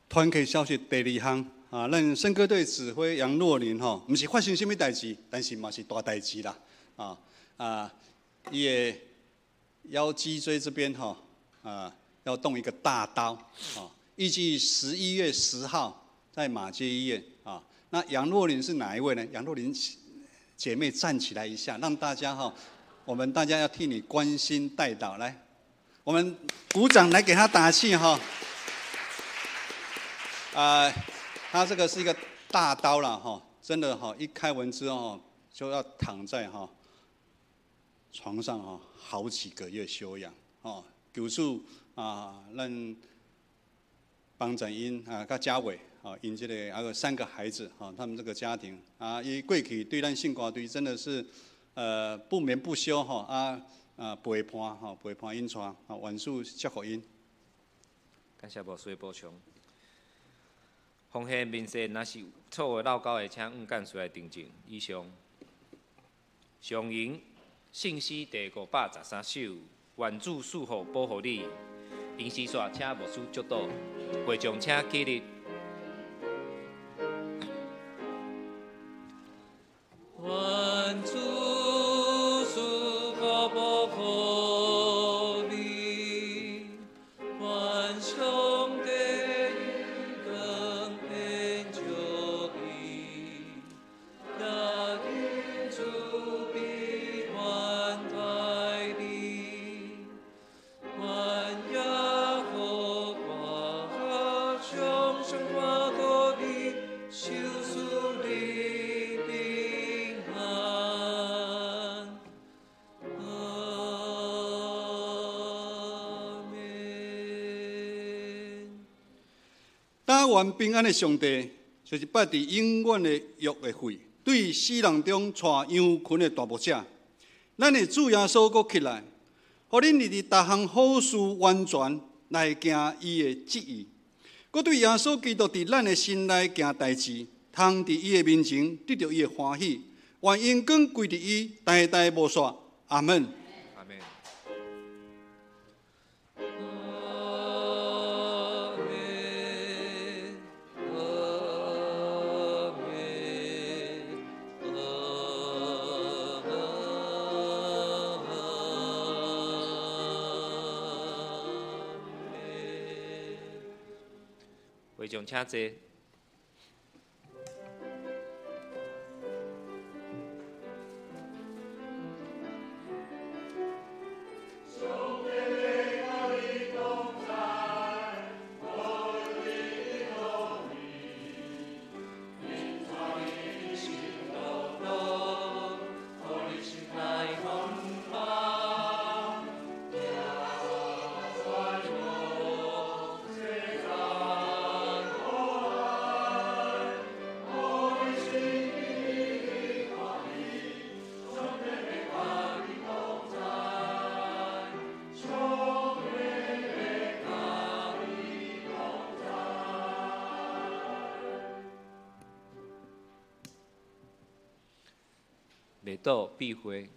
团契消息第二项啊，咱圣歌队指挥杨若琳吼，毋是发生啥物代志，但是嘛是大代志啦，伊的腰脊椎这边吼，啊，要动一个大刀，啊，预计11月10号在马偕医院啊。那杨若琳是哪一位呢？杨若琳姐妹站起来一下，让大家哈，我们大家要替你关心代祷，来，我们鼓掌来给她打气哈。啊，他这个是一个大刀了哈，真的哈，一开完之后就要躺在哈床上哈好几个月休养哦。求主啊，咱帮展英啊，佮嘉伟。啊，𪜶这个还有三个孩子，哈，他们这个家庭啊，伊过去对咱圣歌队真的是，不眠不休，哈啊陪伴，哈陪伴𪜶带，啊，愿主祝福𪜶。感谢牧师的补充。奉献明细，若是有错误漏勾的，请黄干事来订正。以上。上银圣诗第513首，愿主赐福保护你。临时煞，请牧师祝祷，会众请起立。愿主赐福保护你，愿上帝光遍照你，也求慈悲愿同啊，愿平安的上帝，就是捌佇永遠的約的血，對死人中帶羊群的大牧者，咱的主耶穌閣起來，予恁佇逐項好事完全來行伊的旨意，閣對耶穌基督佇咱的心內行代誌，通佇伊的面前得著伊的歡喜，願榮光歸佇伊，代代無煞。阿門。阿門。阿們，阿們，阿們。會眾請坐。袂倒闭會。